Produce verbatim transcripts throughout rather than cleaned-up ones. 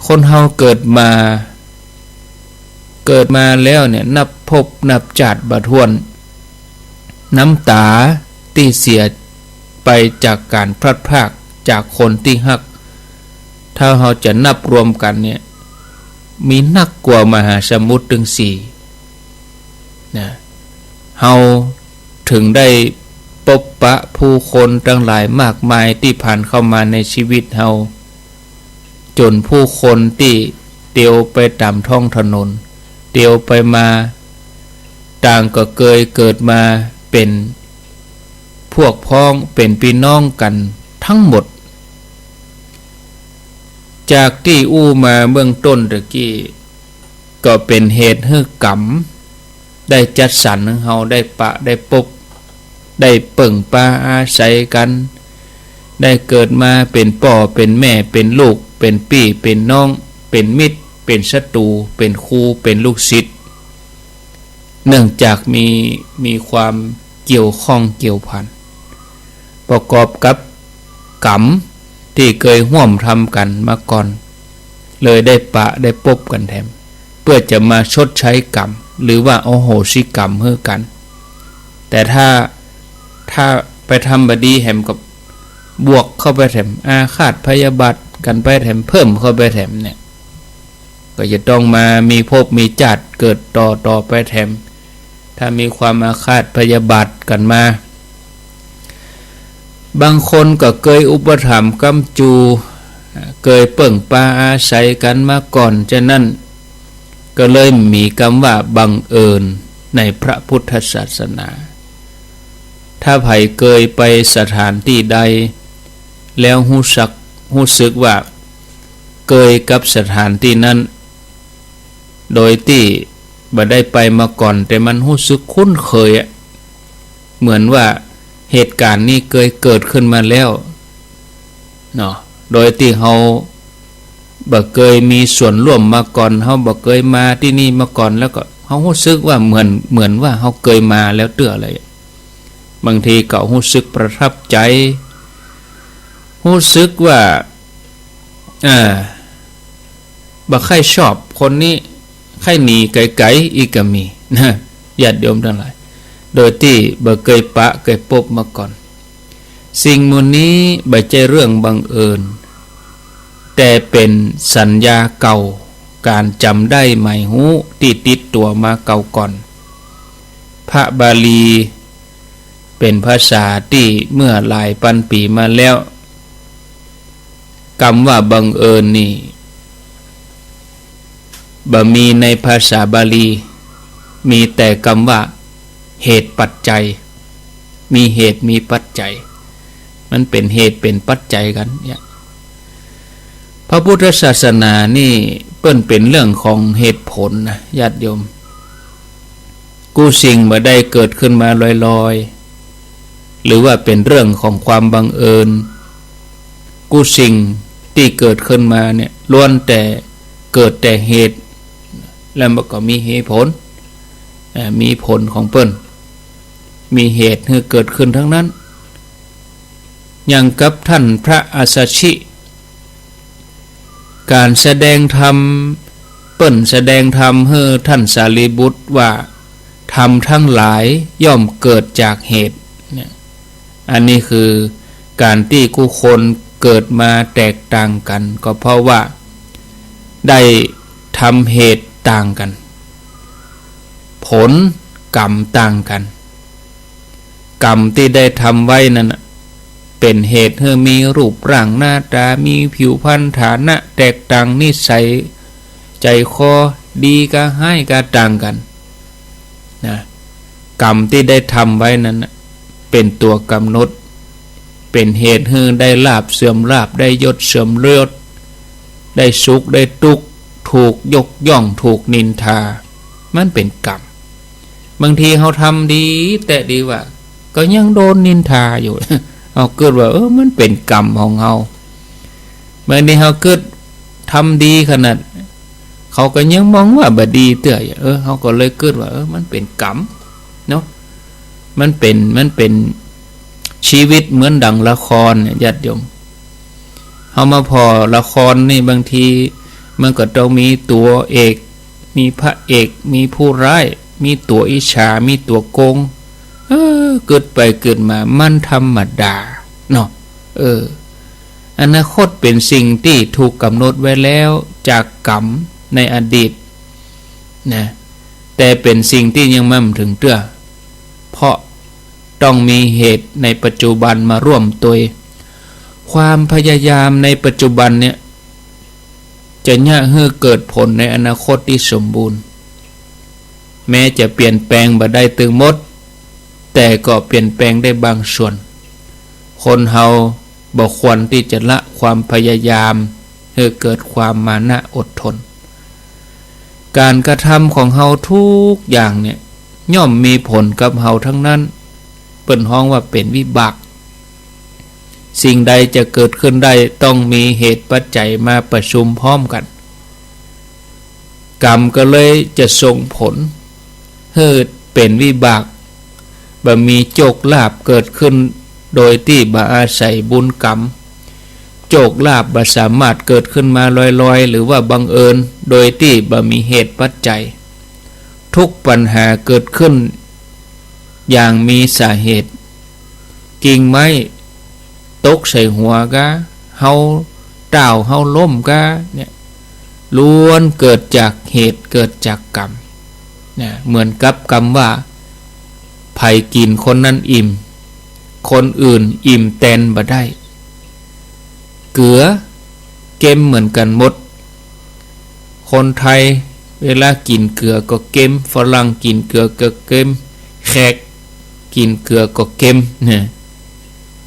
คนเฮาเกิดมา เกิดมาแล้วเนี่ย นับภพนับจาติบ่ถ้วน น้ำต๋าตี้เสียไปจากก๋านพลัดพรากจากคนตี้ฮัก ถ้าเฮาจะนับรวมกั๋นเนี่ย มีนักกว่ามหาสมุทรตึงสี่นะ เฮาเถิงได้ปบปะผู้คนตังหลายมากมายตี้ผ่านเข้ามาในชีวิตเฮา จ๋นผู้คนตี้เตียวไปต๋ามท้องถนน เตียวไปมา ต่างก็เกยเกิดมาเป๋นพวกพ้อง เป๋นปี้น้องกั๋นตังหมด จากตี้อู้มาเบื้องต้นตะกี้ ก็เป๋นเหตุหื้อกรรม ได้จัดสรรหื้อเฮาได้ปะได้ปบ ได้เปิ้งปาอาศัยกั๋น ได้เกิดมาเป๋นป้อเป๋นแม่ เป๋นลูก เป๋นปี้เป๋นน้อง เป๋นมิตร เป๋นศัตรู เป๋นครู เป๋นลูกศิษย์ เนื่องจากมี มีความเกี่ยวข้องเกี่ยวพัน ประกอบกับกรรมตี้เกยฮ่วมทำกั๋นมาก่อน เลยได้ปะได้ปบกั๋นแถม เปื้อจะมาชดใช้กรรม หรือว่าอโหสิกรรมหื้อกั๋น แต่ถ้า ถ้าไปทำบ่ดีแถมก็บวกเข้าไปแถม อาฆาตพยาบาทกั๋นไปแถม เพิ่มเข้าไปแถมเนี่ย ก็จะต้องมามีภพมีจาติเกิดต่อต่อไปแถม ถ้ามีความอาฆาตพยาบาทกั๋นมา บางคนก็เกยอุปถัมภ์ค้ำจู เกยเปิ้งปาอาศัยกั๋นมาก่อน ฉะนั้นก็เลยมีกำว่าบังเอิญในพระพุทธศาสนา ถ้าใผเกยไปสถานตี้ใด แล้วฮู้สัก ฮู้สึกว่าเกยกับสถานตี้นั้น โดยตี้บ่ได้ไปมาก่อน แต่มันฮู้สึกคุ้นเคยอะ เหมือนว่าเหตุก๋ารณ์นี้เกยเกิดขึ้นมาแล้วเนาะ โดยตี้เฮาบ่เกยมีส่วนร่วมมาก่อน เฮาบ่เกยมาตี้นี่มาก่อน แล้วก็เฮาฮู้สึกว่าเหมือน เหมือนว่าเฮาเกยมาแล้วเตื้อเลย บางทีก็ฮู้สึกประทับใจ๋ ฮู้สึกว่า อ่า บ่ใค่ชอบคนนี้ ใค่หนีไก๋ๆ อีกก็มีนะ ญาติโยมตังหลาย โดยตี้บ่เกยปะเกยปบมาก่อน สิ่งหมู่นี้บ่ใจ้เรื่องบังเอิญ แต่เป๋นสัญญาเก่า ก๋านจ๋ำได้หมายฮู้ตี้ติดตั๋วมาเก่าก่อน พระบาลีเป๋นภาษาตี้เมื่อหลายปันปี๋มาแล้ว กำว่าบังเอิญนี่ บ่มีในภาษาบาลี มีแต่กำว่าเหตุปัจจัย มีเหตุมีปัจจัย มันเป๋นเหตุเป๋นปัจจัยกั๋นเนี่ย พระพุทธศาสนานี่เปิ้นเป๋นเรื่องของเหตุผลนะ ญาติโยม กู้สิ่งบ่ได้เกิดขึ้นมาลอยๆ หรือว่าเป๋นเรื่องของความบังเอิญ กู้สิ่งตี้เกิดขึ้นมาเนี่ย ล้วนแต่เกิดแต่เหตุ แล้วมันก็มีเหตุผล เอ่อ มีผลของเปิ้น มีเหตุหื้อเกิดขึ้นตังนั้น อย่างกับท่านพระอัสสชิ ก๋านแสดงธรรม เปิ้นแสดงธรรมหื้อท่านสารีบุตรว่า ธรรมทั้งหลายย่อมเกิดจากเหตุ เนี่ย อันนี้คือก๋านตี้กู้คนเกิดมาแตกต่างกั๋น ก็เพราะว่าได้ทำเหตุต่างกั๋น ผลกรรมต่างกั๋น กรรมตี้ได้ทำไว้นั้นน่ะ เป๋นเหตุหื้อมีรูปร่างหน้าต๋า มีผิวพรรณฐานะแตกต่าง นิสัยใจ๋คอดีกาฮ้ายกาต่างกั๋นนะ กรรมตี้ได้ทำไว้นั้นน่ะ เป๋นตั๋วก๋ำหนด เป๋นเหตุหื้อได้ลาภเสื่อมลาภ ได้ยศเสื่อมยศ ได้สุขได้ตุ๊กข์ ถูกยกย่อง ถูกนินทา มันเป๋นกรรม บางทีเฮาทำดีแต๊ดีว่า ก็ยังโดนนินทาอยู่ เฮากึ๊ดว่า เออ มันเป๋นกรรมของเฮา บางทีเฮากึ๊ดทำดีขนาด เขาก็ยังมองว่าบ่ดีเตื้อ เออ เฮาก็เลยกึ๊ดว่า เออ มันเป๋นกรรมเนาะ มันเป๋น มันเป๋น ชีวิตเหมือนดั่งละครเนี่ย ญาติโยม เฮามาผ่อละครนี่ บางที มันก็ต้องมีตั๋วเอก มีพระเอก มีผู้ร้าย มีตั๋วอิจฉา มีตั๋วโกง เออ กึ๊ดไปกึ๊ดมา มันธรรมดาเนาะ เออ อนาคตเป๋นสิ่งตี้ถูกก๋ำหนดไว้แล้วจากกรรมในอดีตนะ แต่เป๋นสิ่งตี้ยังบ่เถิงเตื้อ เพราะต้องมีเหตุในปัจจุบันมาร่วมตวย ความพยายามในปัจจุบันเนี่ย จะเยียะหื้อเกิดผลในอนาคตตี้สมบูรณ์ แม้จะเปลี่ยนแปลงบ่ได้ตึงหมด แต่ก็เปลี่ยนแปลงได้บางส่วน คนเฮาบ่ควรตี้จะละความพยายาม หื้อเกิดความมานะอดทน ก๋านกระทำของเฮาทุกอย่างเนี่ย ย่อมมีผลกับเฮาทั้งนั้น เปิ้นฮ้องว่าเป๋นวิบาก สิ่งใดจะเกิดขึ้นได้ต้องมีเหตุปัจจัยมาประชุมพร้อมกั๋น กรรมก็เลยจะส่งผลหื้อเป๋นวิบาก บ่มีโจคลาภเกิดขึ้นโดยตี้บ่อาศัยบุญกรรม โจคลาภบ่สามารถเกิดขึ้นมาลอยๆ หรือว่าบังเอิญ โดยตี้บ่มีเหตุปัจจัย ทุกปัญหาเกิดขึ้นอย่างมีสาเหตุ กิ่งไม้ตกใส่หัวก้า เฮาต้าว เฮาล้มก้าเนี่ย ล้วนเกิดจากเหตุ เกิดจากกรรมนะ เหมือนกับกำว่า ใผกิ๋นคนนั้นอิ่ม คนอื่นอิ่มแตนบ่ได้ เกือเก็มเหมือนกั๋นหมด คนไทยเวลากิ๋นเกือก็เก็ม ฝรั่งกิ๋นเกือก็เก็ม แขกกิ๋นเกือก็เก็มเนี่ย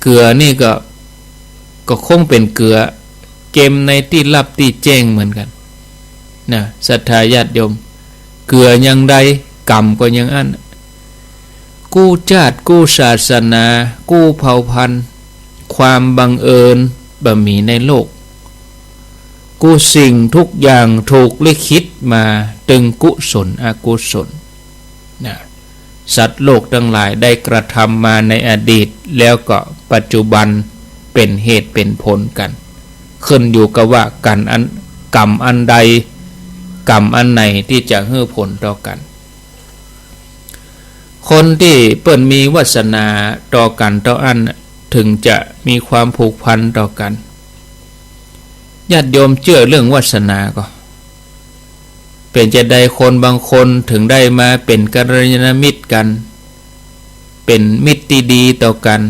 เกือนี่ก็ ก็คงเป๋นเกือเก็มในตี้ลับตี้แจ้งเหมือนกั๋นนะ ศรัทธาญาติโยม เกืออย่างใด กรรมก็อย่างอั้น กู้จ้าด กู้ศาสนา กู้เผ่าพันธุ์ ความบังเอิญบ่มีในโลก กู้สิ่งทุกอย่างถูกลิขิตมาตึงกุศลอกุศลนะ สัตว์โลกตังหลายได้กระทำมาในอดีต แล้วก็ปัจจุบันเป๋นเหตุเป๋นผลกั๋น ขึ้นอยู่กับว่ากั๋นอัน กรรมอันใด กรรมอันไหนตี้จะหื้อผลต่อกั๋น คนตี้เปิ้นมีวาสนาต่อกั๋นต่ออั้น เถิงจะมีความผูกพันต่อกั๋น ญาติโยมเจื้อเรื่องวาสนาก่อ เป๋นจาใดคนบางคนเถิงได้มาเป๋นกัลยาณมิตรกั๋น เป๋นมิตรตี้ดีต่อกั๋น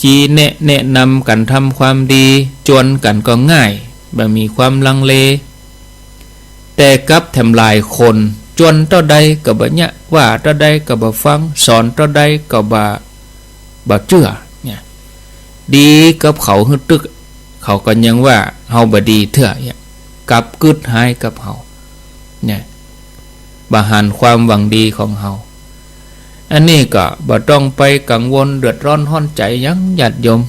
จีแนะ แนะนำกั๋นทำความดี จวนกั๋นก็ง่าย บ่มีความลังเล แต่กลับแถมหลายคน จวนเต้าใดก็บ่เยียะ ว่าเต้าใดก็บ่ฟัง สอนเต้าใดก็บ่ บ่เจื้อเนี่ย ดีกับเขาหื้อตึก เขาก็ยังว่าเฮาบ่ดีเตื้อเนี่ย กลับกึ๊ดฮ้ายกับเฮาเนี่ย บ่หันความหวังดีของเฮา อันนี้ก็บ่ต้องไปกังวลเดือดร้อนฮ้อนใจ๋หยัง ญาติโยม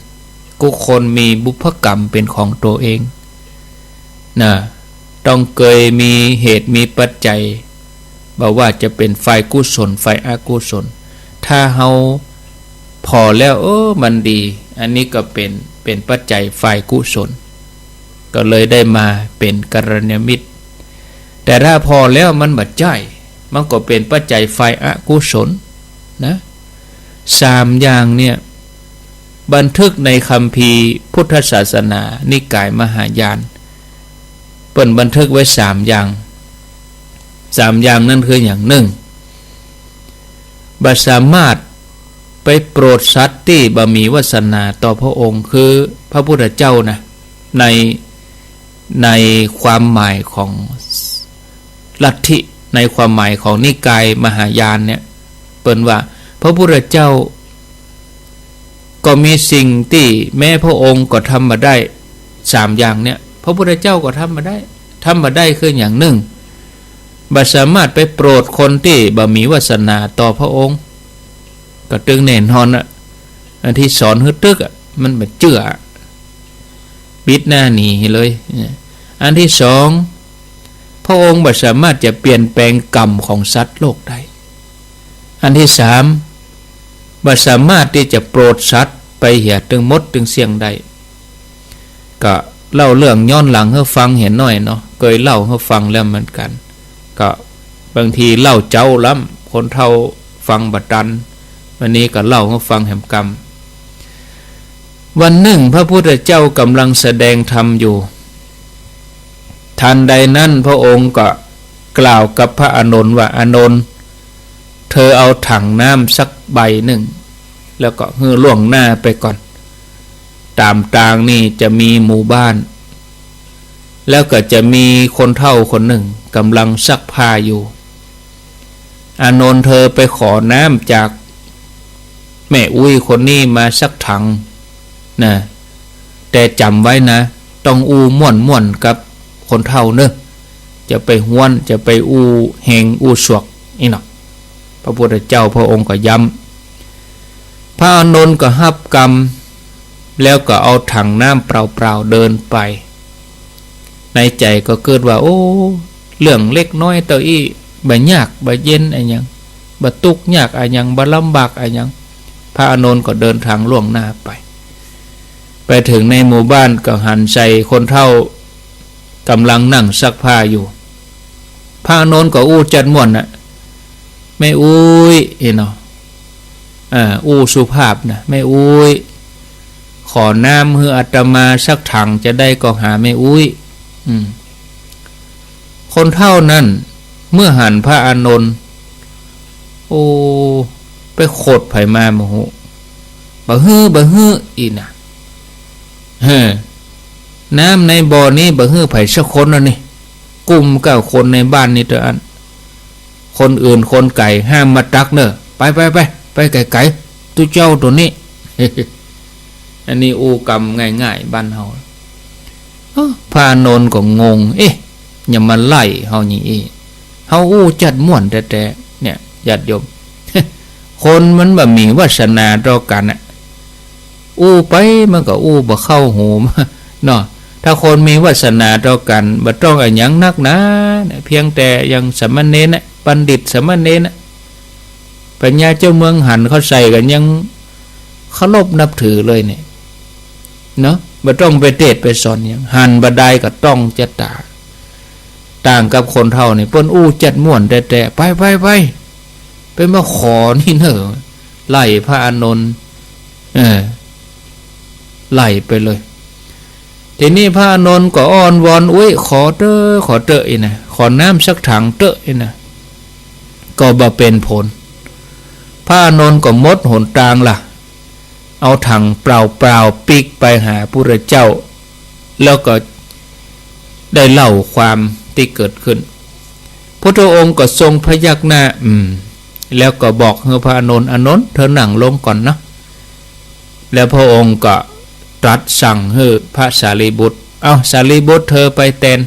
กู้คนมีบุพกรรมเป๋นของตั๋วเองนะ ต้องเกยมีเหตุมีปัจจัย บ่ว่าจะเป๋นฝ่ายกุศล ฝ่ายอกุศล ถ้าเฮาผ่อแล้ว เออ มันดี อันนี้ก็เป๋น เป๋นปัจจัยฝ่ายกุศล ก็เลยได้มาเป๋นกัลยาณมิตร แต่ถ้าผ่อแล้วมันบ่ใจ้ มันก็เป๋นปัจจัยฝ่ายอกุศลนะ สามอย่างเนี่ย บันทึกในคัมภีร์พุทธศาสนานิกายมหายาน เปิ้นบันทึกไว้สามอย่าง สามอย่างนั้นคืออย่างนึ่ง บ่สามารถไปโปรดสัตว์ตี้บ่มีวาสนาต่อพระองค์ คือพระพุทธเจ้านะ ใน ในความหมายของลัทธิ ในความหมายของนิกายมหายานเนี่ย เปิ้นว่าพระพุทธเจ้า ก็มีสิ่งตี้แม้พระองค์ก็ทำบ่ได้ สามอย่างเนี่ย พระพุทธเจ้าก็ทำบ่ได้ ทำบ่ได้คืออย่างนึ่ง บ่สามารถไปโปรดคนตี้บ่มีวาสนาต่อพระองค์ ก็ตึงแน่นอนอะ อันตี้สอนหื้อตึกอะ มันบ่เจื้อ ปิดหน้าหนีเลย อันตี้สอง พระองค์บ่สามารถจะเปลี่ยนแปลงกรรมของสัตว์โลกได้ อันตี้สาม บ่สามารถตี้จะโปรดสัตว์ไปเหียตึงหมดตึงเสี้ยงได้ ก็ เล่าเรื่องย้อนหลังหื้อฟังเหียหน้อยเนาะ เกยเล่าหื้อฟังแล้วเหมือนกั๋น ก็บางทีเล่าเจ๊าล้ำ คนเฒ่าฟังบ่ตัน วันนี้ก็เล่าหื้อฟังแหมกำ วันนึ่งพระพุทธเจ้าก่ำลังแสดงธรรมอยู่ ทันใดนั้นพระองค์ก็กล่าวกับพระอานนท์ว่า อานนท์ เธอเอาถังน้ำสักใบนึ่ง แล้วก็หื้อล่วงหน้าไปก่อน ต๋ามตางนี่จะมีหมู่บ้าน แล้วก็จะมีคนเฒ่าคนนึ่งก่ำลังซักผ้าอยู่ อานนท์ เธอไปขอน้ำจากแม่อุ๊ยคนนี้มาสักถังนะ แต่จ๋ำไว้นะ ต้องอู้ม่วนๆ กับคนเฒ่าเน่อ จะไปฮ้วน จะไปอู้เฮงอู้สวกอี้เนาะ พระพุทธเจ้าพระองค์ก็ย้ำ พระอานนท์ก็ฮับกำ แล้วก็เอาถังน้ำเปล่าๆ เดินไป ในใจ๋ก็กึ๊ดว่า โอ้ เรื่องเล็กน้อยเต้าอี้ บ่ยากบ่เย็นอะหยัง บ่ตุ๊กยากอะหยัง บ่ลำบากอะหยัง พระอานนท์ก็เดินตางล่วงหน้าไป ไปเถิงในหมู่บ้านก็หันใส่คนเฒ่าก่ำลังนั่งซักผ้าอยู่ พระอานนท์ก็อู้จัดม่วนน่ะ แม่อุ๊ย อี้เนาะ อ่า อู้สุภาพนะ แม่อุ๊ย ขอน้ำหื้ออาตมาสักถัง จะได้ก็หาแม่อุ๊ย อืม คนเฒ่านั้นเมื่อหันพระอานนท์ โอ้ ไปขดใผมาบ่ฮู้ บ่หื้อ บ่หื้อ อี้นะ เฮ้อ น้ำในบ่อนี้บ่หื้อใผสักคนแล้วนี่ กุ้มกับคนในบ้านนี่เต้าอั้น คนอื่นคนไก๋ห้ามมาตักเน่อ ไปไปไป ไปไก๋ๆ ตุ๊เจ้าตั๋วนี้ อันนี้อู้กำง่ายๆ บ้านเฮา เอ้อ พระอานนท์ก็งง เอ๊ะ ยังมาไล่เฮาอย่างอี้ เฮาอู้จัดม่วนแต๊ๆ เนี่ย ญาติโยม คนมันบ่มีวาสนาต่อกั๋นน่ะ อู้ไปมันก็อู้บ่เข้าหูเนาะ ถ้าคนมีวาสนาต่อกั๋น บ่ต้องอะหยังนักหนา เพียงแต่ยังสามเณรน่ะ บัณฑิตสามเณรน่ะ ปัญญาเจ้าเมืองหันเข้าใส่กั๋นยังเคารพนับถือเลยเนี่ย เนาะ บ่ต้องไปเตศน์ไปสอนหยัง หันบ่ดายก็ต้องจะต๋า ต่างกับคนเฒ่านี่ เปิ้นอู้จัดม่วนแต๊ๆ ไปไปไป ไปมาขอนี่เน่อ ไล่พระอานนท์ เออ ไล่ไปเลย ทีนี้พระอานนท์ก็อ้อนวอน อุ๊ย ขอเต๊อะ ขอเต๊อะ อี้นะ ขอน้ำสักถังเต๊อะ อี้นะ ก็บ่เป๋นผล พระอานนท์ก็หมดหนตางละ เอาถังเปล่าๆ ปิ๊กไปหาพุทธเจ้า แล้วก็ได้เล่าความตี้เกิดขึ้น พุทธองค์ก็ทรงพยักหน้า อืม แล้วก็บอกหื้อพระอานนท์ อานนท์ เธอนั่งลงก่อนเนาะ แล้วพระองค์ก็ตรัสสั่งหื้อพระสารีบุตร เอ้า สารีบุตร เธอไปแตน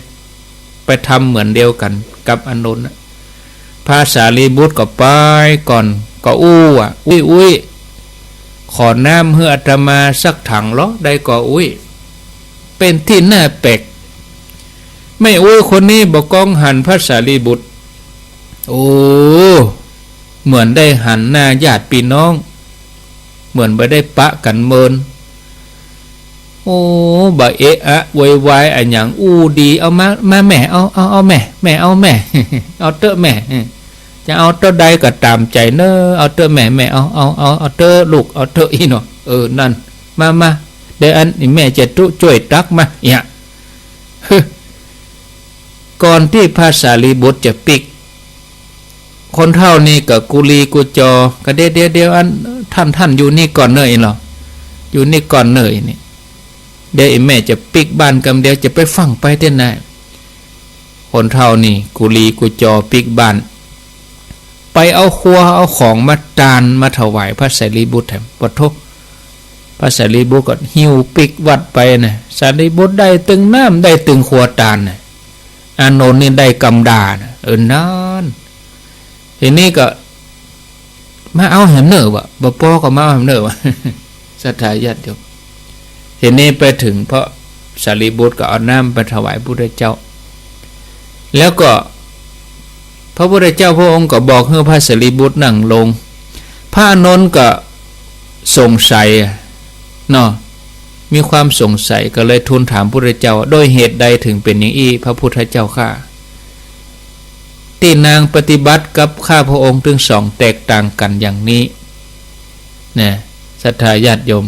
ไปทำเหมือนเดียวกั๋นกับอานนท์น่ะ พระสารีบุตรก็ไปก่อน ก็อู้อะ อุ๊ย อุ๊ย ขอน้ำหื้ออาตมาสักถังลอ ได้ก่ออุ๊ย เป๋นตี้น่าแปลก แม่อุ๊ยคนนี้บ่ก้องหันพระสารีบุตร โอ้ เหมือนได้หันหน้าญาติปี้น้อง เหมือนบ่ได้ปะกั๋นเมิน โอ้ บ่เอะอะโวยวายอะหยัง อู้ดี เอามา มาแม่ เอา เอา เอาแม่ แม่ เอาแม่ เอาเต๊อะแม่ จะเอาเต้าใดก็ต๋ามใจ๋เน่อ เอาเต๊อะแม่ แม่ เอา เอา เอา เอาเต๊อะลูก เอาเต๊อะ อี้เนาะ เออ นั่น มา มา เดี๋ยวอันนี้แม่จะตุ๊จ้วยตักมา เนี่ย ก่อนตี้พระสารีบุตรจะปิ๊ก คนเฒ่านี่ก็กุลีกุจอ ก็เดี๋ยว เดี๋ยว เดี๋ยว อัน ท่าน ท่านอยู่นี่ก่อนเน่อ อี้ลอ อยู่นี่ก่อนเน่อ อี้นี่ เดี๋ยวไอ้แม่จะปิ๊กบ้านกำเดียว จะไปฟั่งไปเตื้อไหน คนเฒ่านี่กุลีกุจอปิ๊กบ้าน ไปเอาครัวเอาของมาตานมาถวายพระสารีบุตรแถม ปะโธ่ พระสารีบุตรก็หิ้วปิ๊กวัดไปน่ะ สารีบุตรได้ตึงน้ำ ได้ตึงครัวตานน่ะ อานนท์นี่ได้กำดาน่ะ เออ นั่น ทีนี้ก็ มาเอาแหมเน่อวะ บ่ปอก็มาเอาแหมเน่อวะ ศรัทธาญาติโยม ทีนี้ไปเถิงพระสารีบุตรก็เอาน้ำไปถวายพุทธเจ้า แล้วก็พระพุทธเจ้าพระองค์ก็บอกหื้อพระสารีบุตรนั่งลง พระอานนท์ก็สงสัยอะเนาะ มีความสงสัยก็เลยทูลถามพุทธเจ้า โดยเหตุใดเถิงเป๋นอย่างอี้ พระพุทธเจ้าข้า ตี้นางปฏิบัติกับข้าพระองค์ตึงสองแตกต่างกั๋นอย่างนี้ นะ ศรัทธาญาติโยม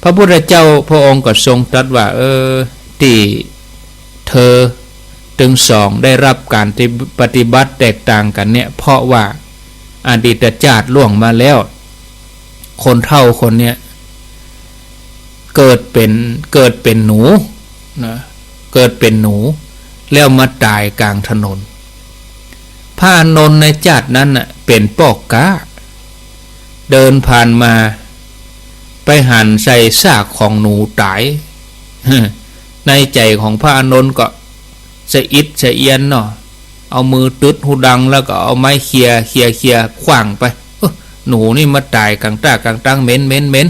พระพุทธเจ้าพระองค์ก็ทรงตรัสว่า เออ ตี้เธอตึงสองได้รับก๋านปฏิบัติแตกต่างกั๋นเนี่ย เพราะว่าอดีตจาติล่วงมาแล้ว คนเฒ่าคนเนี้ย เกิดเป๋น เกิดเป๋นหนูนะ เกิดเป๋นหนู แล้วมาต๋ายก๋างถนน พระอานนท์ในจาตินั้นน่ะ เป๋นป้อก๊า เดินผ่านมา ไปหันใส่ซากของหนูต๋าย ในใจ๋ของพระอานนท์ก็สะอิดสะเอียนเนาะ เอามือตึดฮูดังแล้วก็เอาไม้เขี่ย เขี่ย เขี่ยขว้างไป เอ้อ หนูนี่มาต๋ายก๋างต้าก๋างตัง เหม็น เหม็น เหม็น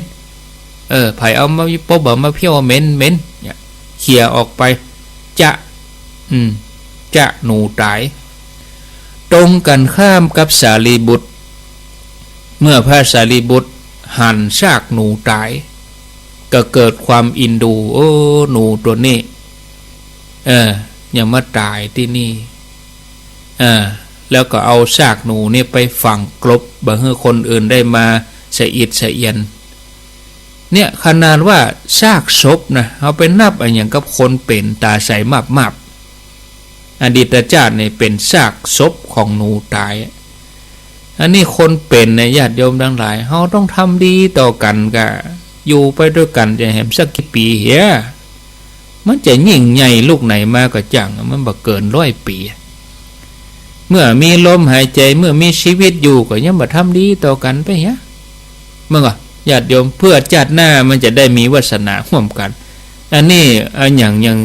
เออ ใผเอามาปบ เอามาเผี้ยว เหม็น เหม็น เนี่ย เขี่ยออกไป จะ อืม จะหนูต๋าย ตรงกั๋นข้ามกับสารีบุตร เมื่อพระสารีบุตรหันซากหนูต๋าย ก็เกิดความเอ็นดู โอ้ หนูตั๋วนี้ เออ ยังมาต๋ายตี้นี่ เออ แล้วก็เอาซากหนูเนี่ยไปฝังกลบ บ่หื้อคนอื่นได้มาสะอิดสะเอียน เนี่ย ขนาดว่าซากศพนะ เฮาไปนับอะหยังกับคนเป๋นต๋ายใสมาบๆ อดีตจาตินี่เป๋นซากศพของหนูต๋าย อันนี้คนเป๋นเนี่ย ญาติโยมตังหลาย เฮาต้องทำดีต่อกั๋นก่ะ อยู่ไปตวยกั๋นจะแหมสักกี่ปีเหีย มันจะยิ่งใหญ่ลูกไหนมาก็จ้าง มันบ่เกินร้อยปี๋ เมื่อมีลมหายใจ๋ เมื่อมีชีวิตอยู่ก็ยังบ่ทำดีต่อกั๋นไปเหีย เบิ่งก่อ ญาติโยม เพื่อจาติหน้ามันจะได้มีวาสนาฮ่วมกั๋น อันนี้อะหยังยัง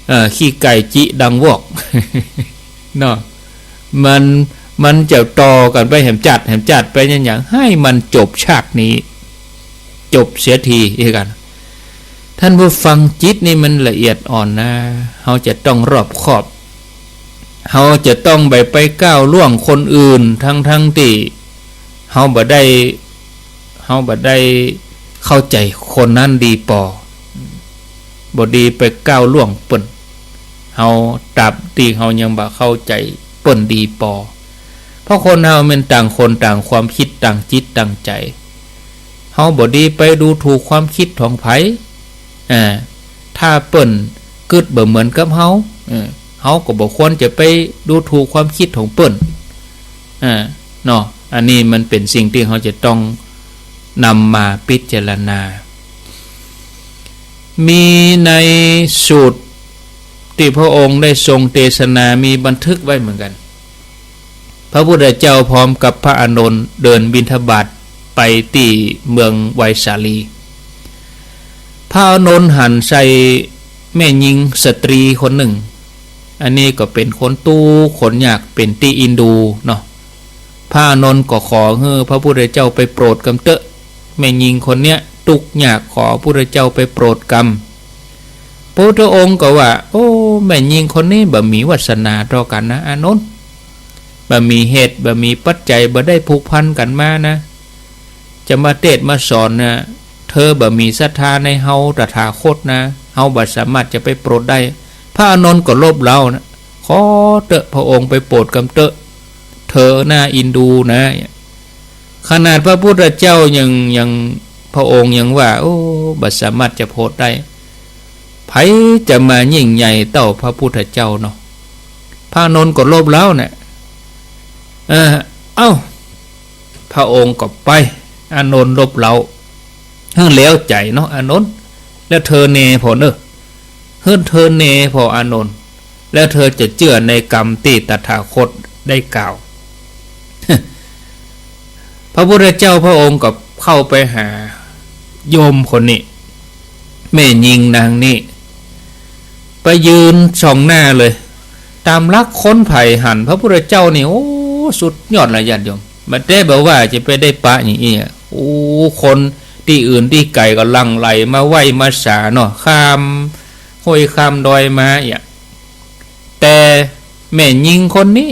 เอ่อ ขี้ไก่จิดังวอก เนาะ มัน มันจะต่อกั๋นไปแหมจาติ แหมจาติไปยัง ยัง หื้อมันจบชาตินี้ จบเสียที เอกั๋น ท่านผู้ฟัง จิตนี่มันละเอียดอ่อนนะ เฮาจะต้องรอบคอบ เฮาจะต้องบ่ไปก้าวล่วงคนอื่น ทั้งๆ ตี้เฮาบ่ได้ เฮาบ่ได้เข้าใจ๋คนนั้นดีปอ บ่ดีไปก้าวล่วงเปิ้น เฮาตราบตี้เฮายังบ่เข้าใจ๋เปิ้นดีปอ เพราะคนเฮาแม่นต่างคนต่างความกึ๊ดต่างจิตต่างใจ๋ เฮาบ่ดีไปดูถูกความกึ๊ดของใผ อ่า ถ้าเปิ้นกึ๊ดบ่เหมือนกับเฮา เออ เฮาก็บ่ควรจะไปดูถูกความกึ๊ดของเปิ้น อ่า เนาะ อันนี้มันเป๋นสิ่งตี้เฮาจะต้องนำมาพิจารณา มีในสูตรตี้พระองค์ได้ทรงเตสนา มีบันทึกไว้เหมือนกั๋น พระพุทธเจ้าพร้อมกับพระอานนท์เดินบิณฑบาตไปตี้เมืองไวสาลี พระอานนท์หันใส่แม่ญิงสตรีคนนึ่ง อันนี้ก็เป๋นคนตุ๊กข์คนยาก เป๋นตี้เอ็นดูเนาะ พระอานนท์ก็ขอหื้อพระพุทธเจ้าไปโปรดกำเต๊อะ แม่ญิงคนเนี้ยตุ๊กข์ยาก ขอพุทธเจ้าไปโปรดกำ พระพุทธองค์ก็ว่า โอ้ แม่ญิงคนนี้บ่มีวาสนาต่อกั๋นนะ อานนท์ บ่มีเหตุ บ่มีปัจจัย บ่ได้ผูกพันกั๋นมานะ จะมาเตสน์มาสอนนะ เธอบ่มีศรัทธาในเฮาตถาคตนะ เฮาบ่สามารถจะไปโปรดได้ พระอานนท์ก็ลบเล้านะ ขอเต๊อะ พระองค์ไปโปรดกำเต๊อะ เธอน่าเอ็นดูนะ ขนาดพระพุทธเจ้ายัง ยัง พระองค์ยังว่า โอ้ บ่สามารถจะโปรดได้ ใผจะมายิ่งใหญ่เต้าพระพุทธเจ้าเนาะ พระอานนท์ก็ลบเล้านะ เออ เอ้า พระองค์ก็ไป อานนท์ลบเล้า หื้อแล้วใจ๋เนาะ อานนท์ แล้วเธอแน่ผ่อเน่อ หื้อเธอแน่ผ่อ อานนท์ แล้วเธอจะเจื้อในกำตี้ตถาคตได้กล่าว พระพุทธเจ้าพระองค์ก็เข้าไปหาโยมคนนี้ แม่ญิงนางนี้ ไปยืนส่องหน้าเลย ต๋ามหลักคนใผหันพระพุทธเจ้านี่ โอ้ สุดยอดละญาติโยม บ่แต๊บ่ว่าจะไปได้ปะอย่างอี้อะ โอ้ คนตี้อื่นตี้ไก๋ก็หลั่งไหลมาไหว้มาสาเนาะ ข้ามห้วยข้ามดอยมาเอี้ย แต่แม่ญิงคนนี้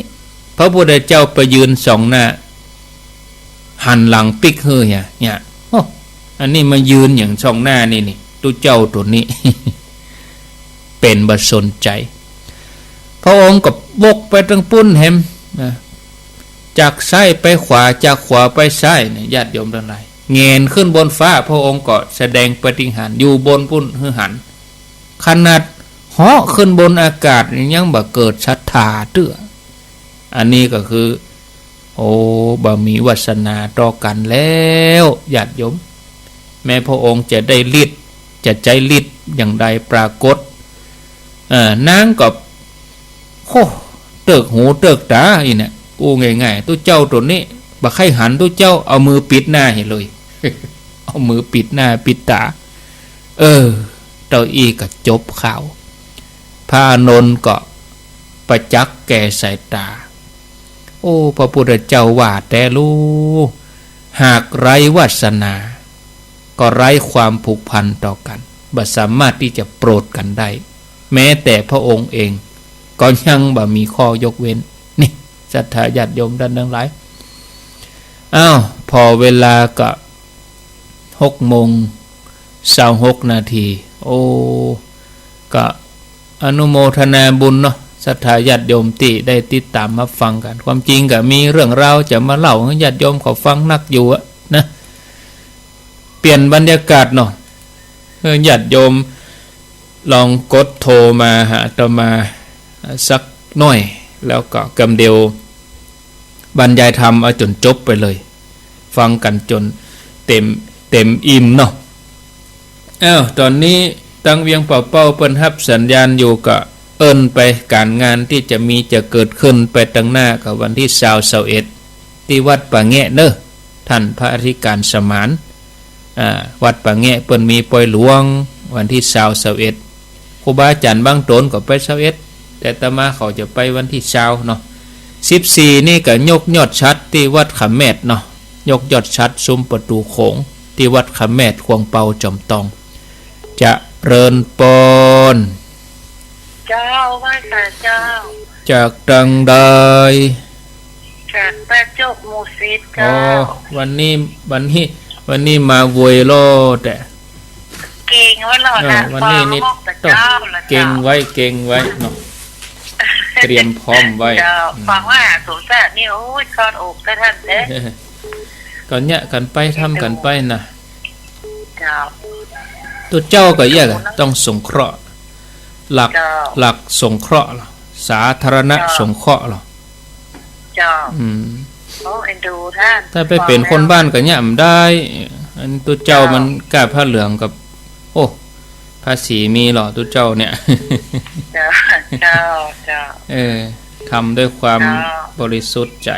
พระพุทธเจ้าไปยืนส่องหน้า หันหลังปิ๊กหื้อเหีย เนี่ย โอ้ อันนี้มายืนอย่างส่องหน้านี่นี่ ตุ๊เจ้าตั๋วนี้ เป๋นบ่สนใจ๋ พระองค์ก็วกไปตางปุ้นแหมนะ จากซ้ายไปขวา จากขวาไปซ้ายเนี่ย ญาติโยมตังหลาย แหงนขึ้นบนฟ้า พระองค์ก็แสดงปาฏิหาริย์อยู่บนปุ้นหื้อหัน ขนาดเหาะขึ้นบนอากาศยังบ่เกิดศรัทธาเตื้อ อันนี้ก็คือ โอ้ บ่มีวาสนาต่อกั๋นแล้ว ญาติโยม แม้พระองค์จะได้ฤทธิ์ จะใจ๊ฤทธิ์อย่างใดปรากฏ เอ่อ นางก็ โอ้ เติกหูเติกต๋าอี้เนี่ย อู้ง่ายๆ ตุ๊เจ้าตั๋วนี้ บ่ใค่หันตุ๊เจ้า เอามือปิดหน้าหื้อเลย เอามือปิดหน้าปิดต๋า เออ เต้าอี้ก็จบข่าว พระอานนท์ก็ประจักษ์แก่สายต๋า โอ้ พระพุทธเจ้าว่าแต๊ลู หากไร้วาสนา ก็ไร้ความผูกพันต่อกั๋น บ่สามารถตี้จะโปรดกั๋นได้ แม้แต่พระองค์เอง ก็ยังบ่มีข้อยกเว้น นี่ ศรัทธาญาติโยมต้านตังหลาย อ้าว ผ่อเวลาก็ หกโมงซาวหกนาที โอ้ ก็อนุโมทนาบุญเนาะ ศรัทธาญาติโยมตี้ได้ติดต๋ามฮับฟังกั๋น ความจริงก็มีเรื่องราวจะมาเล่าหื้อญาติโยมเขาฟังนักอยู่อะนะ เปลี่ยนบรรยากาศเนาะ เออ ญาติโยมลองกดโทรมาหาอาตมาสักหน้อย แล้วก็กำเดียวบรรยายธรรมเอาจ๋นจบไปเลย ฟังกั๋นจ๋นเต๋ม เต๋มอิ่มเนาะ อ้าว ต๋อนนี้ตางเวียงป่าเป้าเปิ้นฮับสัญญาณอยู่ ก็เอิ้นไปก๋านงานตี้จะมีจะเกิดขึ้นไปตางหน้า ก็วันตี้ซาว ซาวเอ็ด ตี้วัดป่าแงะเนาะ ต้านพระอธิการสมาน อ่า วัดป่าแงะเปิ้นมีปอยหลวงวันตี้ซาว ซาวเอ็ด ครูบาอาจ๋ารย์บางต๋นก็ไปซาวเอ็ด แต่อาตมาเขาจะไปวันตี้ซาวเนาะ สิบสี่นี่ก็ยกยอดฉัตรตี้วัดขะแมดเนาะ ยกยอดฉัตรซุมประตู๋โขงตี้วัดขะแมด ขวงเปาจ๋อมตอง เจริญปอน เจ้า ไหว้สาเจ้า จากตางใด จากบ้านโจกหมู่สิบ อ๋อ เจ้า วันนี้ วันนี้ วันนี้มาโวยล่อแต่ เกรงไว้ล่อ เออ นะ วันนี้นี่ ฟังมอบแต่เจ้าละเจ้า เกรงไว้ เกรงไว้เนาะ เตรียมพร้อมไว้ เจ้า อืม ฟังว่าสมศักดิ์นี่ โอ้ย คลอดอกแต่ท่านเด้อ ก็เยียะกั๋นไป ทำกั๋นไปนะ เจ้า ตุ๊เจ้าก็เยียะกั๋น ต้องสงเคราะห์ หลัก เจ้า หลักสงเคราะห์เหรอ สาธารณะ เจ้า สงเคราะห์เหรอ เจ้า อืม โอ้ เอ็นดูท่าน ถ้าไปเป๋นคนบ้านก็เยียะบ่ได้ อันตุ๊เจ้า เจ้า มันก้าผ้าเหลืองกับ โอ้ ภาษีมีเหรอตุ๊เจ้าเนี่ย เจ้า เจ้า เจ้า เออ ทำด้วยความ เจ้า บริสุทธิ์ใจ๋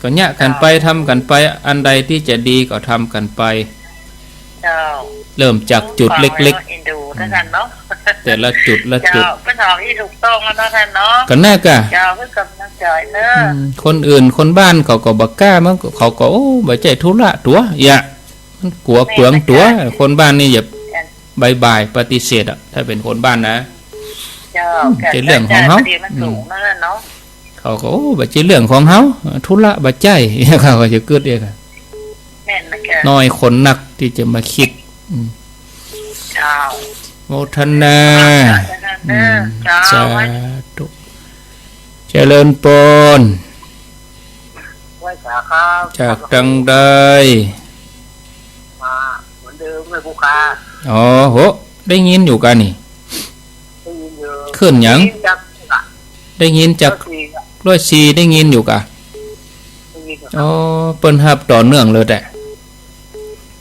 ก็เยียะกั๋นไป เจ้า ทำกั๋นไป อันใดตี้จะดีก็ทำกั๋นไป เจ้า เริ่มจากจุดเล็กๆ ฟังแล้วเอ็นดูนะท่านเนาะ อืม แต่ละจุดละจุด เจ้า เปิ้นเอาอี้ถูกต้องแล้วเนาะท่านเนาะ ก็น่ากะ เจ้า เพื่อกำลังใจ๋เนาะ อืม คนอื่นคนบ้านเขาก็บ่ก้า มันก็ เขาก็ โอ้ บ่ใจ้ธุระตั๋ว เยียะ มันกั๋วเปลืองตั๋ว แม่นนะ คนบ้านนี่อย่า แม่น บ่ายๆ ปฏิเสธอะ ถ้าเป๋นคนบ้านนะ เจ้า อืม ก็ จะเรื่องของเฮา เจ้า ประเด็นมันสูง อืม นั่นแหละเนาะ เขาก็ โอ้ บ่ใจ้เรื่องของเฮา ธุระบ่ใจ้ เขาก็จะกึ๊ดเองอะ แม่นนะเจ้า น้อยคนนักตี้จะมาคิด อืม เจ้า โมทนา เจ้า อืม เจ้า สาธุ เจริญปอน ไหว้สาครับ จากตางใด มาเหมือนเดิมเลยครูครับ อ๋อ โห ได้ยินอยู่กะนี่ ได้ยินอยู่ ขึ้นหยัง ได้ยินจาก ได้ยินจาก ร้อยสี่อะ ร้อยสี่ ได้ยินอยู่กะ ได้ยินอยู่ครับ อ๋อ เปิ้นฮับต่อเนื่องเลยแต่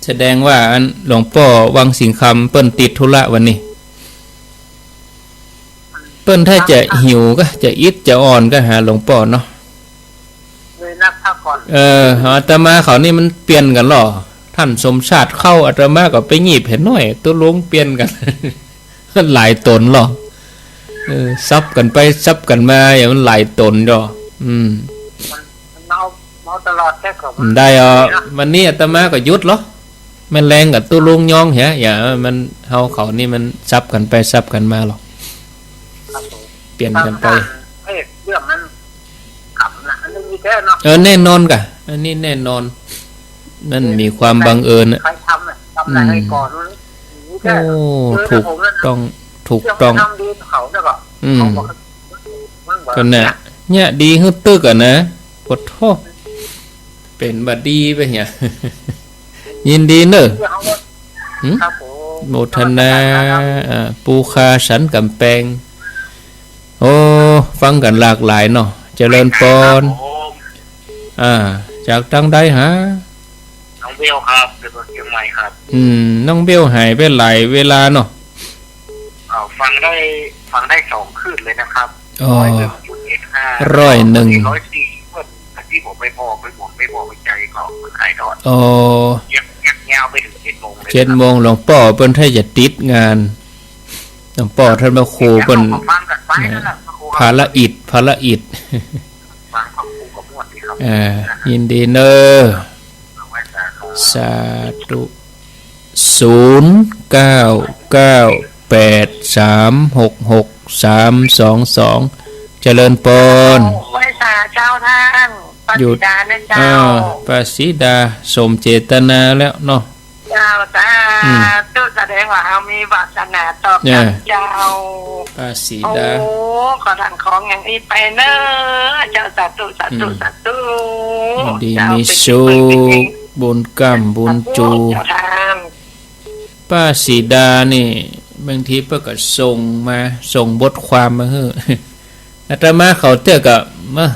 แสดงว่าอันหลวงป้อวังสิงห์คำเปิ้นติดธุระวันนี้ เปิ้นถ้าจะหิวกะ จะอิดจะอ่อนกะหาหลวงป้อเนาะ เลยนักพักผ่อน เออ อาตมาเขานี่มันเปลี่ยนกั๋นลอ ต้านสมชาติเข้า อาตมาก็ไปหยีบเห็นหน้อย ตุ๊ลุงเปลี่ยนกั๋น หลายต๋นลอ เออ สับกั๋นไปสับกั๋นมา อย่างมันหลายต๋นลอ อืม มัน มันเมา เมาตลอดแค่ก็ บ่ได้อ๋อ วันนี้อาตมาก็หยุดลอ แม่นแลงกับตุ๊ลุงย้องเหีย อย่า มัน เฮาเขานี่มันสับกั๋นไปสับกั๋นมาลอ ครับผม เปลี่ยนกั๋นไป ทางด้านเพศเรื่องนั้น กรรมนะ อันนี้มีแท้เนาะ เออ แน่นอนกะ อันนี้แน่นอน มันมีความบังเอิญอะ ใครทำอะ ทำอะไร อืม ก่อน มันมี โอ้ ถูกต้อง ถูกต้อง อืม ก็เนี่ย เนี่ยดีหื้อตึกอะนะ โอ้โธ่ เป๋นบ่ดีไปเนี่ย ยินดีเน่อ หืม ครับผม โมทนา อ่า ปูคาสันก๋ำแปง โอ้ ฟังกั๋นหลากหลายเนาะ เจริญปอน ครับผม อ่า จากตางใดฮะ น้องเบลครับ จากเจียงใหม่ครับ อืม น้องเบลหายไปหลายเวลาเนาะ เอ่อ ฟังได้ ฟังได้สองคลื่นเลยนะครับ อ๋อ ร้อยหนึ่งจุดเอ็ดห้า ร้อยหนึ่ง ร้อยสี่ เปิ้น ตี้ผมไปบอก ไปบ่น ไปบอกไปใจก็มันขายทอด อ๋อ ยัก ยักยาวไปเถิงเจ็ดโมงเลย เจ็ดโมง หลวงป้อเปิ้นถ้าจะติดงาน หลวงป้อต้านพระครูเปิ้น เดี๋ยวเอามาฟังกั๋นไปนั่นแหละ นะ พระครูครับ ภาระอิฐ ภาระอิฐ ฟังพระครูก็ม่วนดีครับ อ่า ยินดีเน่อ เอาไว้สาธุ สาธุ ศูนย์เก้าเก้าแปดสามหกหกสามสองสอง เจริญปอน ไหว้สาเจ้าต้าน ป้า อยู่ ศรีดานะเจ้า อ่า ป้าศรีดา สมเจตนาแล้วเนาะ เจ้า สาธุ อืม แสดงว่าเฮามีวาสนาต่อกั๋น เนี่ย เจ้า ป้าศรีดา โอ้ ขอต้านของอย่างอี้ไปเน่อ เจ้า สาธุ สาธุ อืม สาธุ ดี เจ้า มีสุข บุญก้ำบุญจู เจ้าต้าน ป้าศรีดานี่ บางทีเปิ้นก็ส่งมา ส่งบทความมาหื้อ อาตมาเขาเตื้อก็ มา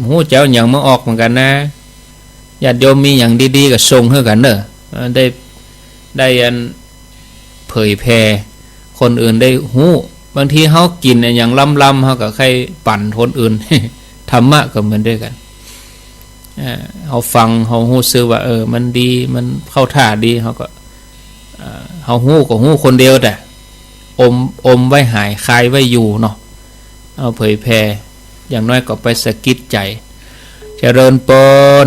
ฮู้จะเอาหยังมาออกเหมือนกั๋นนะ ญาติโยมมีหยังดีๆ ก็ส่งหื้อกั๋นเน่อ เอ่อ ได้ ได้อันเผยแผ่ คนอื่นได้ฮู้ บางทีเฮากิ๋นอะหยังล้ำๆ เฮาก็ใค่ปั๋นคนอื่น ธรรมะก็เหมือนเดียวกั๋น เอ่อ เฮาฟัง เฮาฮู้สึกว่า เออ มันดี มันเข้าท่าดี เฮาก็ เอ่อ เฮาฮู้ก็ฮู้คนเดียวแต่ อม อมไว้หาย คายไว้อยู่เนาะ เอาเผยแผ่ อย่างน้อยก็ไปสะกิดใจ๋ เจริญปอน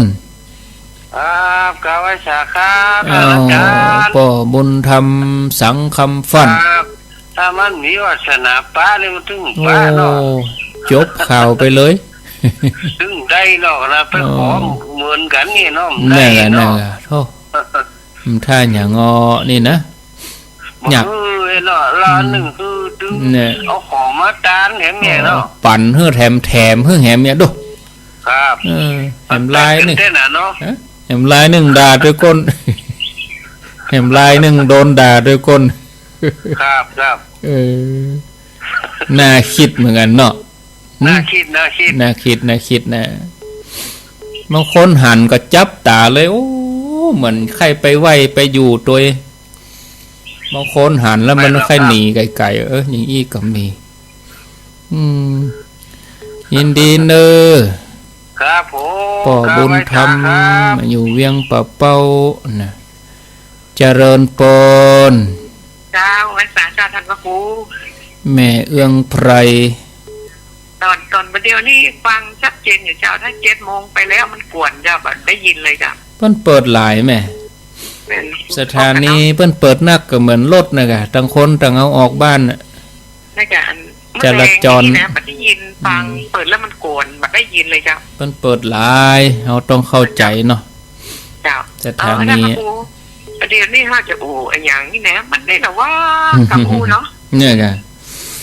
ครับ กราบไหว้สาครับ อ้าว อาจ๋ารย์ ป้อบุญธรรม สังคำฟั่น ครับ ถ้ามันมีวาสนาปะนี่มันตึงปะเนาะ โอ้ จบข่าวไปเลย ตึงได้เนาะ นะ ไปขอ อ๋อ เหมือนกั๋นนี่เนาะ นั่นแหละ ได้เนาะ นั่นแหละ โธ่ มันถ้าอย่างงอนี่นะ อยาก เออ เนาะ ละ อืม นึ่งคือตึง เนี่ย เอาของมาตานแหมเนี่ยเนาะ ปั๋นหื้อแถม แถมหื้อแหมเนี่ยดู ครับ เออ แหมลายนึ่ง เต้นน่ะเนาะ ฮะ แหมลายนึ่งด่าตวยก้น แหมลายนึ่งโดนด่าตวยก้น ครับ ครับ เออ น่าคิดเหมือนกั๋นเนาะ น่าคิด น่าคิด น่าคิด น่าคิดนะ บางคนหันก็จับต๋าเลย โอ้ เหมือนใค่ไปไหว้ไปอยู่ตวย บางคนหันแล้วมันใค่หนีไก๋ๆ เออ อย่างอี้ก็มี อืม ยินดีเน่อ ครับผม ป้อบุญธรรม ครับ อยู่เวียงป่าเป้านะ เจริญปอน เจ้า ไหว้สาเจ้าต้านพระครู แม่เอื้องไพร ต๋อน ต๋อนบ่าเดี่ยวนี้ฟังชัดเจนอยู่เจ้า ถ้าเจ็ดโมงไปแล้วมันกวนเจ้า บ่ได้ยินเลยเจ้า เปิ้นเปิดหลายแม่ แม่น สถานีเปิ้นเปิดนักก็เหมือนรถนะกะ ต่างคนต่างเอาออกบ้านน่ะ นะกะ อัน จราจร แมลงนี่นะ บ่ได้ยิน ฟัง อืม เปิดแล้วมันกวน บ่ได้ยินเลยเจ้า เปิ้นเปิดหลาย เฮาต้องเข้าใจ๋เนาะ เจ้า สถานี เอาละนะครู ประเดี๋ยวนี้เฮาจะอู้อะหยังนี่นะ มันได้ละว่า อืม กำอู้เนาะ เนี่ยกะ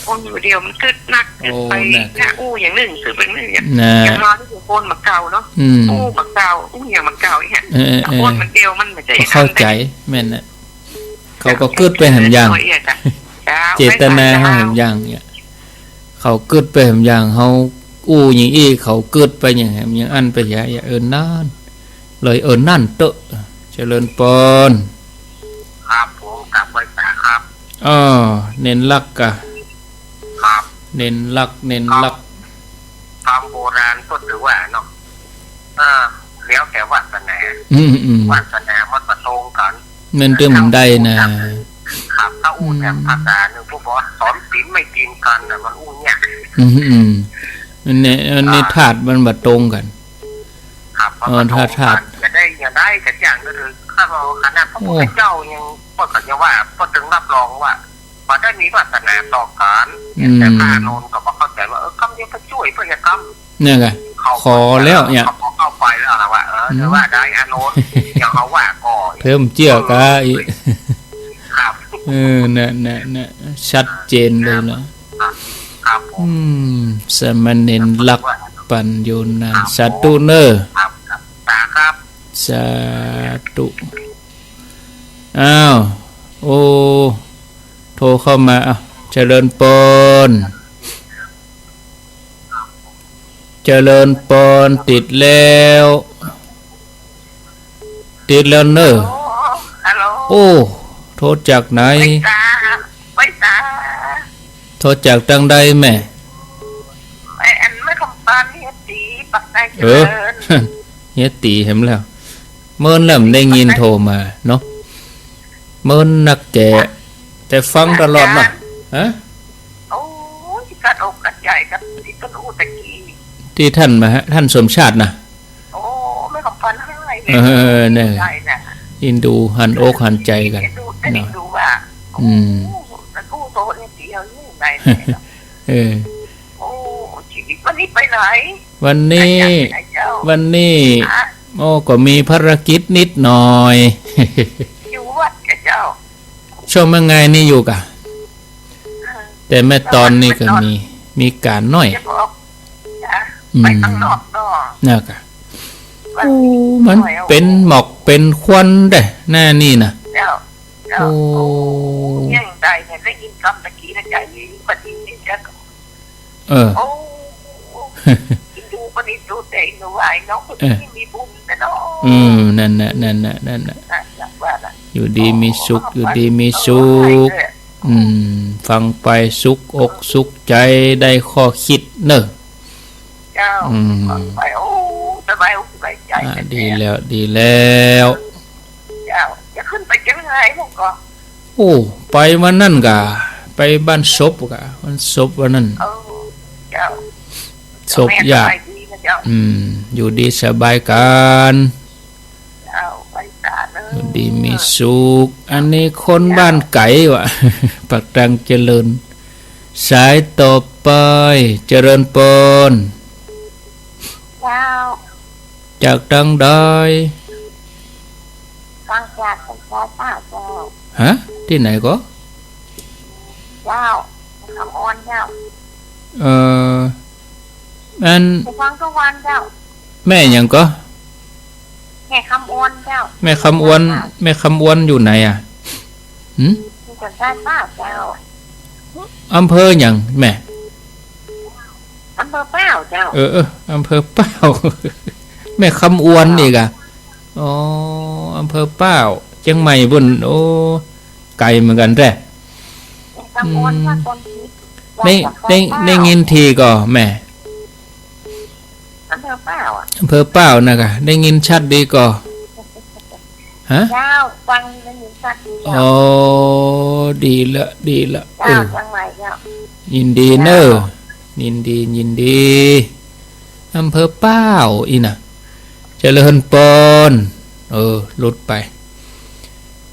โอ้ เดี๋ยวมันกึ๊ดนัก โอ้ ไป นะ นะ อู้อย่างนึ่ง คือเป็นนึ่งอย่าง นะ อย่างเฮานี่คือคนบ่าเก่าเนาะ อืม อู้บ่าเก่า อู้อย่างบ่าเก่าอี้ฮะ เออ เออ คนบ่าเก่ามันบ่ใจ้ บ่เข้าใจ๋ อันใด แม่นน่ะ เขาก็กึ๊ดไปแหมอย่าง เจ้า เจตนาเฮาแหมอย่างเนี่ย เขากึ๊ดไปแหมอย่าง เฮาอู้อย่างอี้ เขากึ๊ดไปอย่างแหมอย่างอั้นไป อย่า อย่าเอิ้นนาน เลยเอิ้นนั่นเต๊อะ เจริญปอน ครับผม กราบไหว้สาครับ อ้อ เน้นหลักกะ ครับ เน้นหลัก เน้นหลัก ต๋ามโบราณก็ถือว่าเนาะ อ่า แล้วแต่วาสนา อืม อืม วาสนามันบ่ตรงกั๋น มันตึงได้นะ ครับ ถ้าอู้แบบ อืม ภาษานึ่ง พวกบอกว่าสอนศีลไม่กินกันน่ะ มันอู้ยาก อืม อืม มันเนี่ย มันเนี่ย อ่า ธาตุมันบ่ตรงกั๋น ครับ มัน เออ บ่ตรงกั๋น ธาตุ จะได้ จะได้กระจ่างก็คือ ข้าพเจ้า คณะพระพุทธเจ้ายัง โอ้ เปิ้นก็ยังว่า เปิ้นตึงรับรองว่า บ่ได้มีวาสนาต่อกั๋น อืม แต่พระอานนท์ก็บ่เข้าใจ๋ว่า เออ กำเดียวก็จ้วยเปิ้นจะกำ เนี่ยไง เขา ขอแล้วเนี่ย เขาก็เข้าไปแล้วล่ะว่า เออ อืม ถือว่าได้อานนท์ อย่างเขาว่าก็ เพิ่มเจื้อกะอีก ครับ เออ น่ะ น่ะ น่ะ ชัดเจนเลยนะ ครับผม อืม สามเณรรักปั๋นอยู่นาน สาธุเน่อ ครับ ครับ สา ครับ สาธุ อ้าว โอ้ โทรเข้ามา อ้าว เจริญปอน เจริญปอน ติดแล้ว ติดแล้วเน่อ ฮัลโหล ฮัลโหล โอ้ โทรจากไหน ไปตา ไปตา โทรจากตังใดแม่ ไอ้อันแม่คำปานเฮียตี๋ ปากใต้เจริญ เออ เฮียตี๋แหมแล้ว เมินแล้วบ่ได้ยินโทรมาเนาะ เมินนักแก่ แต่ฟังตลอดเนาะ ฮะ โอ้ย กัดอกกัดใจ๋กับตี้เปิ้นอู้ตะกี้ ตี้ต้านมาฮะ ต้านสมชาตินะ โอ้ แม่คำปานหายเลย เออ เนี่ย ใจ๋นะ อินดูหันอกหันใจ๋กั๋น เอ็นดู เอ็นดูว่า อืม โอ้ ตะกู้โตนิดเดียวนี่ไหนเนี่ย เออ โอ้ ชีวิตวันนี้ไปไหน วันนี้ ไปไหนเจ้า วันนี้ ฮะ โอ้ ก็มีภารกิจนิดหน่อย อยู่วัดกับเจ้า ช่วงแม่งายนี่อยู่กะ เออ แต่แม่ตอนนี่ก็มี แม่ตอน มีก๋านน้อย จะบอก นะ อืม ไปตังนอกเนาะ น่ะกะ วัน โอ้ มันเป๋นหมอกเป๋นควันเด้ หน้านี่นะ เจ้า เจ้า โอ้ โอ้ ยังได้เนี่ย ได้ยินกำตะกี้นะ ใจ๋ดี ปะตี้นี่จะ เออ โอ้ อินดูปะตี้ดูแต่อินดูว่าไอ้น้องคนนี้ เออ มีบุญนะเนาะ อืม นั่นน่ะ นั่นน่ะ นั่นน่ะ น่ะ อยากว่าน่ะ อยู่ดีมีสุข โอ้ อยู่ดีมีสุข โอ้ย อืม ฟังไปสุขอกสุขใจ๋ ได้ข้อคิดเน่อ เจ้า อืม ไป โอ้ สบายอกสบายใจ๋ อ่า แท้ๆ ดีแล้ว ดีแล้ว เจ้า จะขึ้นไปเจียงรายพ่องก่อ โอ้ ไปวันนั้นกะ ไปบ้านศพกะ วันศพวันนั้น เออ เจ้า ศพญาติ สบายดีนะเจ้า อืม อยู่ดีสบายกั๋น เจ้า ไปสาเน่อ อยู่ดีมีสุข อันนี้คนบ้านไก๋วะ ปากตังเจริญ สายต่อไป เจริญปอน เจ้า จากตังใด ฟังจากคนใต้เจ้า ฮะ ตี้ไหนก่อ เจ้า คำออนเจ้า เอ่อ อัน ไปฟังทุกวันเจ้า แม่หยังก่อ แม่คำออนเจ้า แม่คำออน แม่คำออนอยู่ไหนอะ หืม อยู่คนใต้เจ้า อำเภอหยังแม่ อำเภอป้าวเจ้า เออ เออ อำเภอป้าว แม่คำออนนี่กะ อ๋อ อำเภอป้าว เจียงใหม่ปู้น โอ้ ไก๋เหมือนกั๋นแต๊ แม่คำออน อืม ว่าคนผิด ได้ ว่าคนใต้ ได้ ได้ยินดีก่อแม่ อำเภอป้าวอะ อำเภอป้าวน่ะกะ ได้ยินชัดดีก่อ ฮะ เจ้า ฟังได้ยินชัดดีเจ้า อ๋อ ดีละ ดีละ เจ้า เออ เจียงใหม่เจ้า ยินดีเน่อ เจ้า ยินดี ยินดี อำเภอป้าวอี้น่ะ เจริญปอน เออ หลุดไป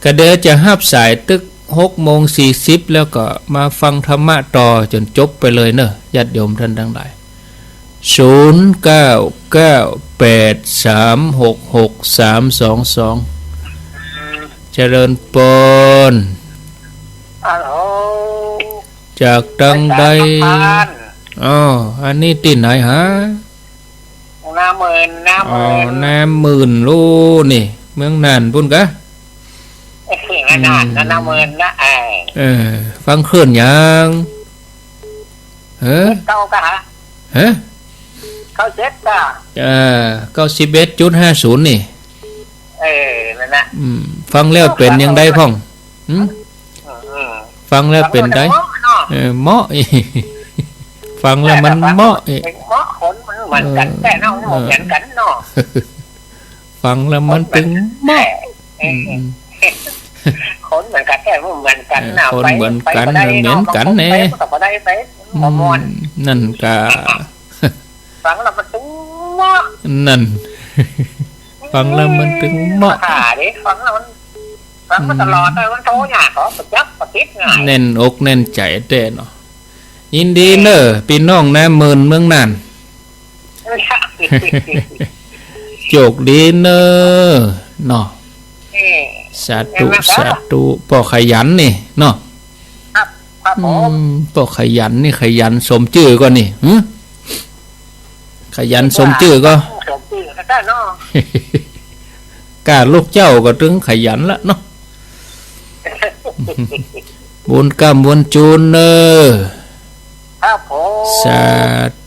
กะเดี๋ยวจะฮับสายตึกหกโมงสี่สิบ แล้วก็มาฟังธรรมะต่อจ๋นจบไปเลยเน่อ ญาติโยมต้านตังหลาย ศูนย์เก้าเก้าแปดสามหกหกสามสองสอง เจริญปอน ฮัลโหล จากตังใด ไปสายสะพาน อ๋อ อันนี้ตี้ไหนฮะ นาหมื่น นาหมื่น อ๋อ นาหมื่น โอ้ นี่ เมืองน่านปู้นกะ เออ นาหมื่น อืม นาหมื่นนะ เออ เออ ฟังคลื่นหยัง เออ เก้าเก้ากะฮะ ฮะ เก้าเจ็ดกะ เออ เก้าสิบเอ็ดจุดห้าศูนย์ นี่ เออ นั่นนะ อืม ฟังแล้วเป๋นอย่างใดพ่อง หืม อืม ฟังแล้วเป๋นใด ฟังแล้วมันเหมาะเนาะ เออ เหมาะ ฟังแล้วมันเหมาะ เหมาะ คนมันเหมือนกั๋นแต๊เนาะ เออ เหมือนกั๋นเนาะ ฟังแล้วมันตึงเหมาะ เออ อืม คนเหมือนกั๋นแต๊ เหมือนกั๋นน่ะ เออ คนเหมือนกั๋น ไป ไปบ่ได้ เหมือนกั๋น เนาะ แน่ ไปมันก็บ่ได้ไป อืม บ่ม่วน นั่นกะ ฟังแล้วมันตึงเหมาะ นั่น ฟังแล้วมันตึงเหมาะ อ่า เด้ ฟังแล้วมัน ฟังมาตลอด อืม เลย มันโทรยากเหรอ บ่จัก บ่ติดง่าย แน่นอกแน่นใจ๋แต๊เนาะ ยินดีเน่อ เออ ปี้น้องนาหมื่น เมืองน่าน โจคดีเน่อ เนาะ เออ สาธุ เห็นไหมครับ สาธุ ป้อขยันนี่เนาะ ครับ ครับผม อืม ป้อขยันนี่ ขยันสมจื้อก่อนี่ หึ ขยันสมจื้อก่อ สมจื้อก็ได้เนาะ ก้าลูกเจ้าก็ตึงขยันละเนาะ บุญกล้ำบุญจูนเนอะ ครับผม สา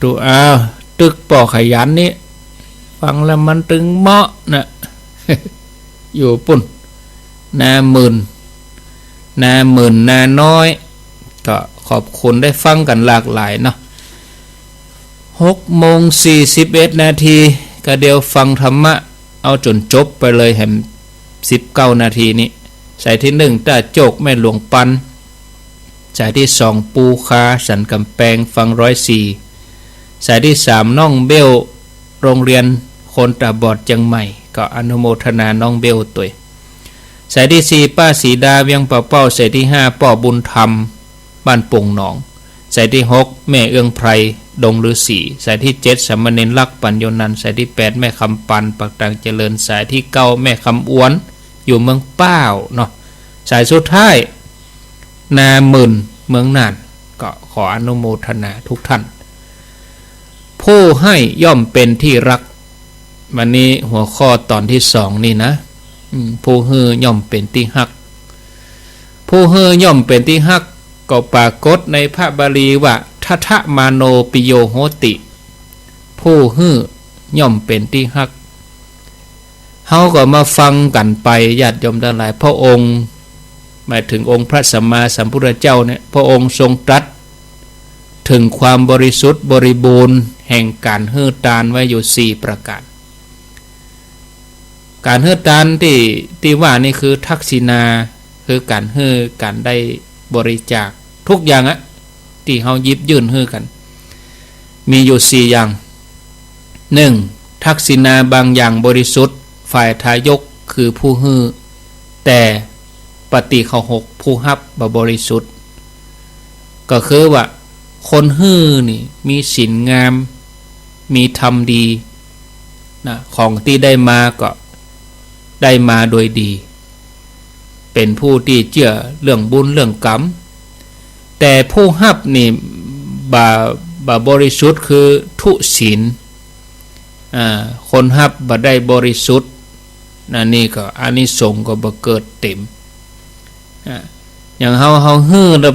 ธุ อ้าว ตึกป้อขยันนี่ ฟังแล้วมันตึงเหมาะนะ อยู่ปุ้น นาหมื่น นาหมื่น นาน้อย ก็ขอบคุณได้ฟังกั๋นหลากหลายเนาะ หกโมงสี่สิบเอ็ดนาที ก็เดี๋ยวฟังธรรมะ เอาจ๋นจบไปเลยแหม สิบเก้านาทีนี้ สายตี้หนึ่ง ต้าโจก แม่หลวงปัน สายตี้สอง ปูคา สันก๋ำแปง ฟังร้อยสี่ สายตี้สาม น้องเบล โรงเรียนคนตาบอดเจียงใหม่ ก็อนุโมทนาน้องเบลตวย สายตี้สี่ ป้าสีดา เวียงป่าเป้า สายตี้ห้า ป้อบุญธรรม บ้านโป่งหนอง สายตี้หก แม่เอื้องไพร ดงฤๅษี สายตี้เจ็ด สามเณรลักษณ์ ปั๋นโยนันท์ สายตี้แปด แม่คำปัน ปากตางเจริญ สายตี้เก้า แม่คำอวน อยู่เมืองป้าวเนาะ สายสุดท้าย นาหมื่น เมืองน่าน ก็ขออนุโมทนาทุกท่าน ผู้ให้ย่อมเป็นที่รัก วันนี้หัวข้อตอนตี้สองนี่นะ อืม ผู้หื้อย่อมเป๋นตี้ฮัก ผู้หื้อย่อมเป๋นตี้ฮัก ก็ปรากฏในพระบาลีว่า ทัฏฐมาโน ปิโย โหติ ผู้หื้อย่อมเป๋นตี้ฮัก เฮาก็มาฟังกั๋นไป ญาติโยมตังหลาย พระองค์ หมายถึงองค์พระสัมมาสัมพุทธเจ้าเนี่ย พระองค์ทรงตรัสเถิงความบริสุทธิ์บริบูรณ์แห่งก๋านหื้อตานไว้อยู่สี่ประก๋าน ก๋านหื้อตานตี้ ตี้ว่านี่คือทักษิณา คือก๋านหื้อ ก๋านได้บริจาค ทุกอย่างอะ ตี้เฮาหยิบยื่นหื้อกั๋น มีอยู่สี่อย่าง หนึ่ง ทักษิณาบางอย่างบริสุทธิ์ ฝ่ายทายกคือผู้หื้อ แต่ปฏิฆาหก ผู้ฮับบ่บริสุทธิ์ ก็คือว่าคนหื้อนี่มีศีลงาม มีธรรมดีนะ ของตี้ได้มาก็ได้มาโดยดี เป๋นผู้ตี้เจื้อเรื่องบุญเรื่องกรรม แต่ผู้ฮับนี่บ่ บ่บริสุทธิ์ คือทุศีล อ่า คนฮับบ่ได้บริสุทธิ์ อันนี้ก็อานิสงส์ก็บ่เกิดเต๋ม อ่า อย่างเฮา เฮาหื้อแล้ว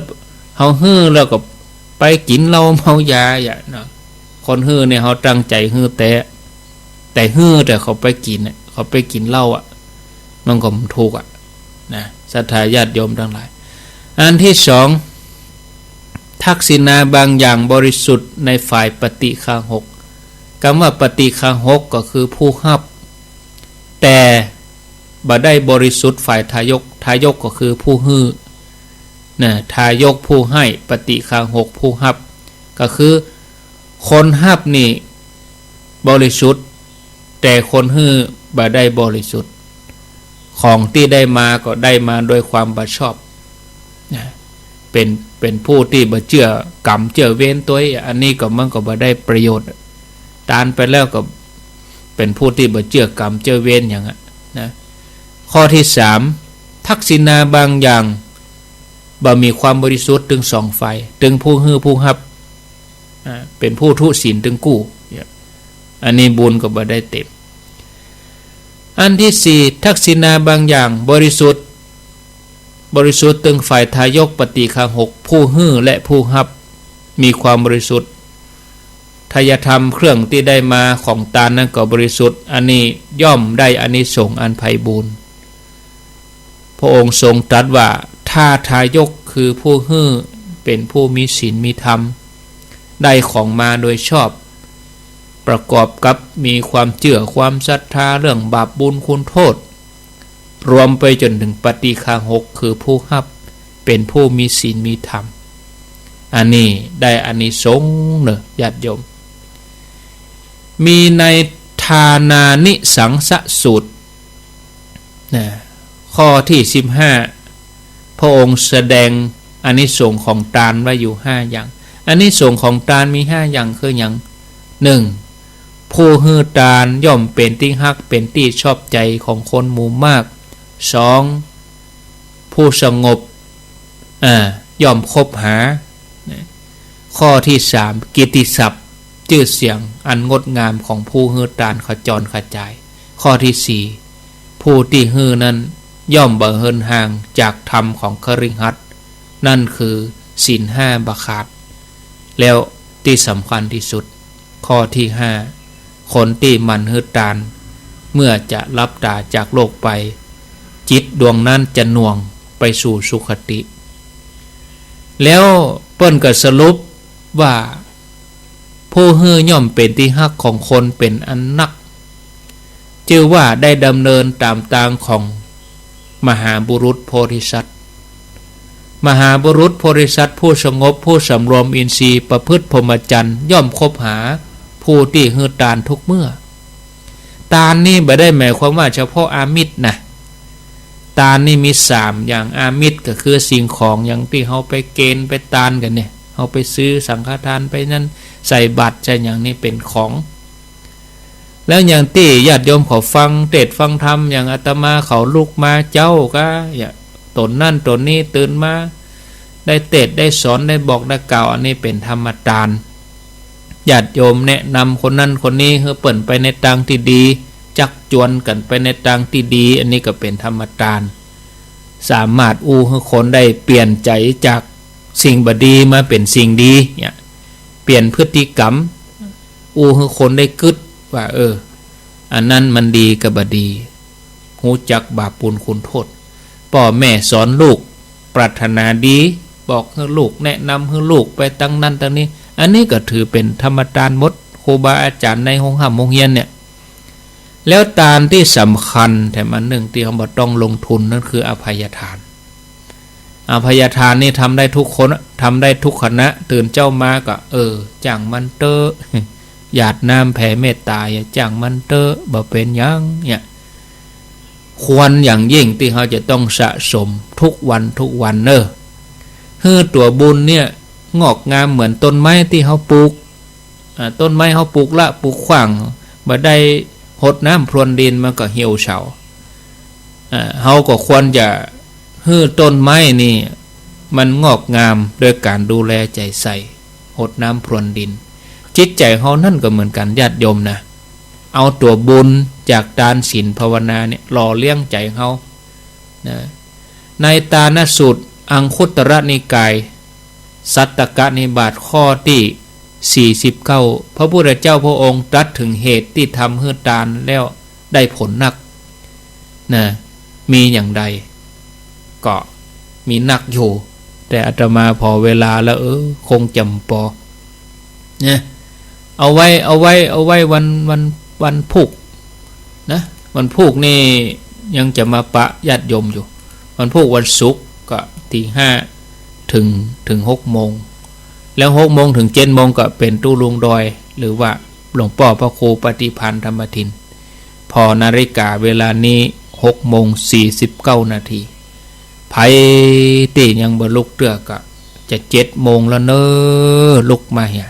เฮาหื้อแล้วก็ไปกิ๋นเหล้าเมายาอะเนาะ คนหื้อเนี่ยเฮาตั้งใจ๋หื้อแต๊ แต่หื้อแต่เขาไปกิ๋นน่ะ เขาไปกิ๋นเหล้าอะ มันก็บ่ถูกอะนะ ศรัทธาญาติโยมตังหลาย อันตี้สอง ทักษิณาบางอย่างบริสุทธิ์ในฝ่ายปฏิฆาหก กำว่าปฏิฆาหกก็คือผู้ฮับ แต่บ่ได้บริสุทธิ์ฝ่ายทายก ทายกก็คือผู้หื้อ นะ ทายกผู้ให้ ปฏิฆาหก ผู้ฮับ ก็คือคนฮับนี่บริสุทธิ์ แต่คนหื้อบ่ได้บริสุทธิ์ ของตี้ได้มาก็ได้มาโดยความบ่ชอบ นะ เป๋น เป๋นผู้ตี้บ่เจื้อกรรมเจื้อเวรตวย อันนี้ก็มันก็บ่ได้ประโยชน์ ตานไปแล้วก็เป๋นผู้ตี้บ่เจื้อกรรมเจื้อเวรหยังอะนะ ข้อตี้สาม ทักษิณาบางอย่างบ่มีความบริสุทธิ์ตึงสองฝ่าย ตึงผู้หื้อผู้ฮับ อ่า เป๋นผู้ทุศีลตึงกู้เนี่ย อันนี้บุญก็บ่ได้เต๋ม อันตี้สี่ ทักษิณาบางอย่างบริสุทธิ์ บริสุทธิ์ตึงฝ่ายทายก ปฏิฆาหก ผู้หื้อและผู้ฮับ มีความบริสุทธิ์ ทายธรรมเครื่องตี้ได้มาของตานนั้นก็บริสุทธิ์ อันนี้ย่อมได้อานิสงส์อันไพบูลย์ พระองค์ทรงตรัสว่า ถ้าทายกคือผู้หื้อเป๋นผู้มีศีลมีธรรม ได้ของมาโดยชอบ ประกอบกับมีความเจื้อความศรัทธาเรื่องบาปบุญคุณโทษ รวมไปจ๋นเถิงปฏิฆาหก คือผู้ฮับเป๋นผู้มีศีลมีธรรม อันนี้ได้อานิสงส์เนาะญาติโยม มีในทานานิสังสสูตร นะ ข้อตี้สิบห้า พระองค์แสดงอานิสงส์ของตานไว้อยู่ห้าอย่าง อานิสงส์ของตานมีห้าอย่างคือหยัง หนึ่ง ผู้หื้อตานย่อมเป๋นตี้ฮัก เป๋นตี้ชอบใจ๋ของคนหมู่มาก สอง ผู้สงบ อ่า ย่อมคบหา ข้อที่สาม กิตติศัพท์ จื้อเสียงอันงดงามของผู้หื้อตานขจรขจาย ข้อที่สี่ ผู้ตี้หื้อนั้นย่อมบ่หืนห่างจากธรรมของคฤหัสถ์ นั่นคือศีลห้าบ่ขาด แล้วตี้สำคัญตี้สุด ข้อที่ห้า คนตี้หมั่นหื้อตาน เมื่อจะลับต๋าจากโลกไป จิตดวงนั้นจะหน่วงไปสู่สุคติ แล้วเปิ้นก็สรุปว่า ผู้หื้อย่อมเป๋นตี้ฮักของคนเป๋นอันนัก จื้อว่าได้ดำเนินต๋ามตางของมหาบุรุษโพธิสัตว์ มหาบุรุษโพธิสัตว์ผู้สงบ ผู้สำรวมอินทรีย์ ประพฤติพรหมจรรย์ ย่อมคบหาผู้ตี้หื้อตานทุกเมื่อ ตานนี่บ่ได้หมายความว่าเฉพาะอามิสนะ ตานนี่มีสามอย่าง อามิสก็คือสิ่งของอย่างตี้เฮาไปเกณฑ์ไปตานกั๋นเนี่ย เฮาไปซื้อสังฆทานไปนั้น ใส่บาตรใส่หยังนี่เป๋นของ แล้วอย่างตี้ญาติโยมเขาฟังเตสน์ฟังธรรม อย่างอาตมาเขาลุกมาเจ๊าก็ อย่างต๋นนั้นต๋นนี้ตื่นมา ได้เตสน์ได้สอนได้บอกได้กล่าว อันนี้เป๋นธรรมตาน ญาติโยมแนะนำคนนั้นคนนี้หื้อเปิ้นไปในตางตี้ดี จักจวนกั๋นไปในตางตี้ดี อันนี้ก็เป๋นธรรมตาน สามารถอู้หื้อคนได้เปลี่ยนใจ๋จากสิ่งบ่ดีมาเป๋นสิ่งดีเนี่ย เปลี่ยนพฤติกรรม อู้หื้อคนได้กึ๊ดว่า เออ อันนั้นมันดีกับบ่ดี ฮู้จักบาปบุญคุณโทษ ป้อแม่สอนลูก ปรารถนาดี บอกหื้อลูก แนะนำหื้อลูกไปตางนั้นตางนี้ อันนี้ก็ถือเป๋นธรรมตานหมด ครูบาอาจ๋ารย์ในโฮงฮ่ำโฮงเฮียนเนี่ย แล้วตานตี้สำคัญแถมอันนึ่งตี้เฮาบ่ต้องลงทุน นั่นคืออภัยทาน อภัยทานนี่ทำได้ทุกคนอะ ทำได้ทุกขณะ ตื่นเจ๊ามาก็ เออ จ้างมันเต๊อะ หยาดน้ำแผ่เมตต๋า อย่าจ้างมันเต๊อะ บ่เป๋นหยังเนี่ย ควรอย่างยิ่งตี้เฮาจะต้องสะสมทุกวันทุกวันเน่อ หื้อตั๋วบุญเนี่ยงอกงามเหมือนต้นไม้ตี้เฮาปลูก อ่า ต้นไม้เฮาปลูกละปลูกขว้าง บ่ได้หดน้ำพรวนดินมันก็เหี่ยวเฉา อ่า เฮาก็ควรจะหื้อต้นไม้นี่มันงอกงามโดยก๋านดูแลใจ๋ใส่ หดน้ำพรวนดิน จิตใจ๋เฮานั่นก็เหมือนกั๋นญาติโยมนะ เอาตั๋วบุญจากตานศีลภาวนาเนี่ยหล่อเลี้ยงใจ๋เฮานะ ในตานสูตรอังคุตรนิกาย สัตตกนิบาตข้อตี้สี่สิบเก้า พระพุทธเจ้าพระองค์ตรัสเถิงเหตุตี้ทำหื้อตานแล้วได้ผลนัก นะ มีอย่างใด ก็มีนักอยู่ แต่อาตมาผ่อเวลาแล้ว เออ คงจะบ่ปอ นะ เอาไว้ เอาไว้ เอาไว้วัน วัน วันพูกนะ วันพูกนี่ยังจะมาปะญาติโยมอยู่ วันพูกวันศุกร์ก็ตีห้าเถิง เถิงหกโมง แล้วหกโมงเถิงเจ็ดโมงก็เป๋นตุ๊ลุงดอย หรือว่าหลวงป้อพระครูปฏิภาณธรรมทิน ผ่อนาฬิกาเวลานี้หกโมงสี่สิบเก้านาที ใผตี้ยังบ่ลุกเตื้อก็จะเจ็ดโมงแล้วเน่อ ลุกมาเหีย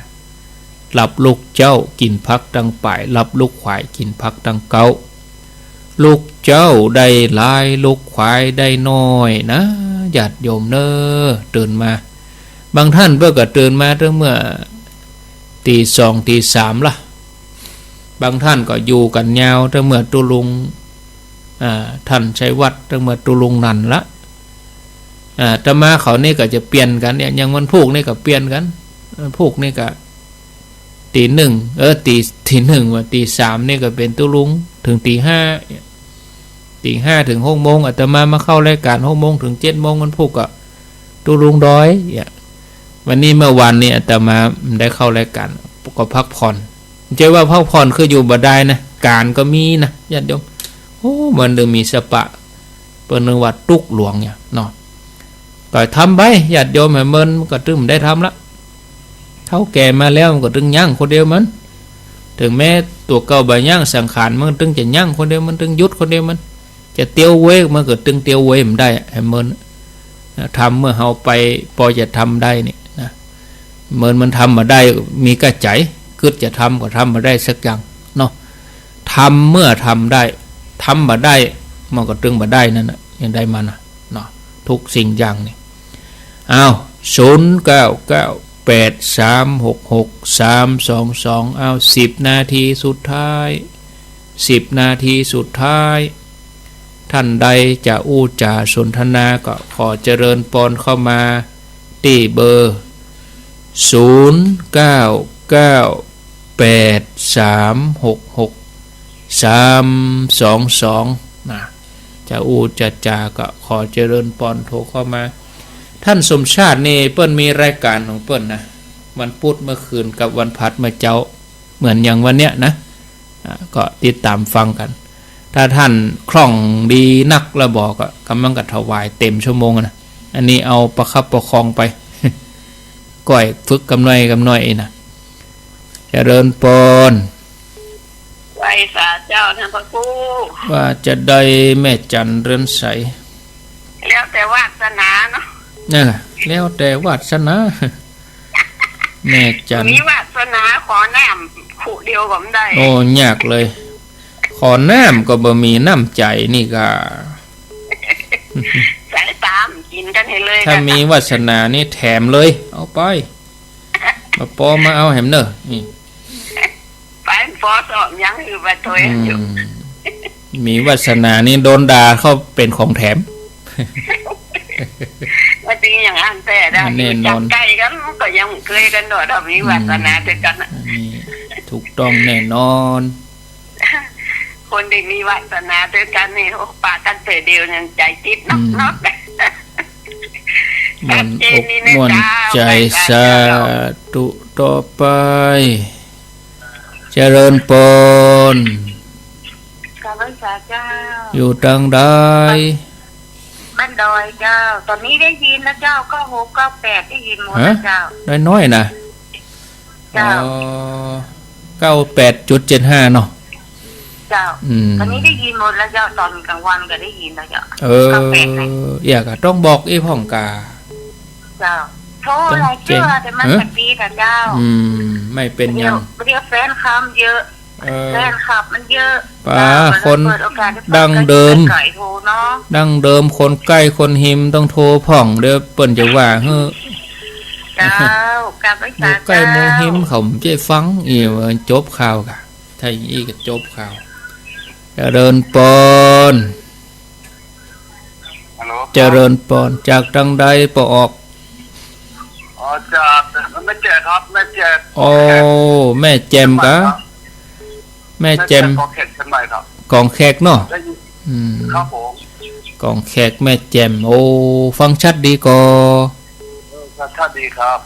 หลับลุกเจ๊ากิ๋นผักตังป่าย หลับลุกขวายกิ๋นผักตังเก๊า ลุกเจ๊าได้หลาย ลุกขวายได้น้อยนะ ญาติโยมเน่อ ตื่นมา บางท่านเปิ้นก็ตื่นมาตั้งเมื่อตีสองตีสามละ บางท่านก็อยู่กั๋นยาวตั้งเมื่อตุ๊ลุง อ่า ท่านชัยวัฒน์ ตั้งเมื่อตุ๊ลุงนันละ อ่า อาตมาเขานี่ก็จะเปลี่ยนกั๋นเนี่ย อย่างวันพูกนี่ก็เปลี่ยนกั๋น วันพูกนี่ก็ตีหนึ่ง เออ ตี ตีหนึ่งว่า ตีสามนี่ก็เป๋นตุ๊ลุงเถิงตีห้า ตีห้าเถิงหกโมง อาตมามาเข้ารายก๋านหกโมงเถิงเจ็ดโมง วันพูกก็ตุ๊ลุงดอยเนี่ย วันนี้เมื่อวานนี้อาตมาได้เข้ารายก๋าน ก็พักผ่อน บ่ใจ้ว่าพักผ่อนคืออยู่บ่ได้นะ ก๋านก็มีนะ ญาติโยม โอ้ มันเถิงมีสปะ เปิ้นนึกว่าตุ๊กหลวงเนี่ยเนาะ ก็ทำไป ญาติโยม หื้อเมินมันก็ตึงบ่ได้ทำละ เฒ่าแก่มาแล้วมันก็ตึงยั้งคนเดียวมัน เถิงแม้ตั๋วเก่าบ่ยั้ง สังขารมันตึงจะยั้งคนเดียวมัน ตึงหยุดคนเดียวมัน จะเตียวเวยมันก็ตึงเตียวเวยบ่ได้อะ หื้อเมินนะ ทำเมื่อเฮาไปปอจะทำได้นี่นะ เมินมันทำบ่ได้ มีก้าใจ๋ กึ๊ดจะทำก็ทำบ่ได้สักอย่างเนาะ ทำเมื่อทำได้ ทำบ่ได้ มันก็ตึงบ่ได้นั่นน่ะ ยังได้มานะ เนาะ ทุกสิ่งอย่างนี่ อ้าว ศูนย์เก้าเก้าแปดสามหกหกสามสองสอง อ้าว สิบนาทีสุดท้าย สิบนาทีสุดท้าย ท่านใดจะอู้จ๋าสนทนาก็ขอเจริญปอนเข้ามาตี้เบอร์ ศูนย์เก้าเก้าแปดสามหกหกสามสองสอง นะ จะอู้จะจ๋าก็ขอเจริญปอนโทรเข้ามา ท่านสมชาตินี่เปิ้นมีรายการของเปิ้นนะ วันพุธเมื่อคืนกับวันพฤหัสเมื่อเจ๊า เหมือนอย่างวันเนี้ยนะ อ่า ก็ติดต๋ามฟังกั๋น ถ้าท่านคล่องดีนักแล้วบ่ก็ กำลังก็ถวายเต๋มชั่วโมงนะ อันนี้เอาประคับประคองไป ก้อยฝึกกำน้อยกำน้อยอี้นะ เจริญปอน ไหว้สาเจ้าท่านพระครู ว่าจะใดแม่จันเรือนใส แล้วแต่วาสนาเนาะ นั่นแหละ แล้วแต่วาสนา แม่จัน มีวาสนาขอน้ำคู่เดียวก็บ่ได้ โอ้ ยากเลย ขอน้ำก็บ่มีน้ำใจ๋นี่ก็ สายต๋ากิ๋นกั๋นหื้อเลย ถ้ามีวาสนานี่แถมเลย เอาไป มาปอมาเอาแหมเน่อ นี่ ไปปอสอบยังหื้อไปโตย อืม อยู่ มีวาสนานี่โดนด่าเข้าเป๋นของแถม ว่าจริงอย่างอั้นแต่ได้ แน่นอน อยู่จักใก้กั๋นก็ยังเกยกั๋นดอก ถ้ามีวาสนาตวยกั๋นน่ะ อันนี้ถูกต้องแน่นอน คนตี้มีวาสนาตวยกั๋นนี่ โอ้ ปะกั๋นเตื้อเดียวยังใจ๋ติดเนาะ อืม เนาะ มนต์ ชัดเจนนี่นะ มนต์ เจ้า ใจ๋ ไปสา สาธุ ต่อไป เจริญปอน กราบไหว้สาเจ้า อยู่ตางใด บ้านดอยเจ้า ต๋อนนี้ได้ยินแล้วเจ้า เก้าหกเก้าแปด ได้ยินหมดแล้วเจ้า ฮะ น้อยๆ นะ เจ้า อ๋อ เก้าแปดจุดเจ็ดห้า เนาะ เจ้า อืม ต๋อนนี้ได้ยินหมดแล้วเจ้า ต๋อนกลางวันก็ได้ยินแล้วเจ้า เออ เก้าแปด นะ เอียก็ต้องบอกอี้พ่องกา เจ้า โทรหลายเทื่อ เจ้า แต่มัน ฮะ บ่ติดอะเจ้า อืม ไม่เป็นหยัง เดี๋ยว เดี๋ยวแฟนคลับเยอะ เออ แฟนคลับมันเยอะ ป้า เจ้า คน เปิดโอกาสให้ ดั้งเดิม ไกลๆ โทรเนาะ ดั้งเดิมคนใก้คนฮิมต้องโทรพ่อง เดี๋ยวเปิ้นจะว่าหื้อ เจ้า กราบไหว้สา หมู่ใก้ เจ้า หมู่ฮิมเขาบ่ใจ้ฟัง อี้ว่าจบข่าวกะ ถ้าอี้ก็จบข่าว เจริญปอน ฮัลโหล เจริญปอน จากตางใดปอออก อ๋อ จากแม่แจ่มครับ แม่แจ่ม โอ้ แม่แจ่มกะ ครับ แม่แจ่ม แม่แจ่ม ก๋องแขกเชียงใหม่ครับ ก๋องแขกเนาะ ได้ยิน อืม ครับผม ก๋องแขกแม่แจ่ม โอ้ ฟังชัดดีก่อ เออ ชัด ชัดดีครับ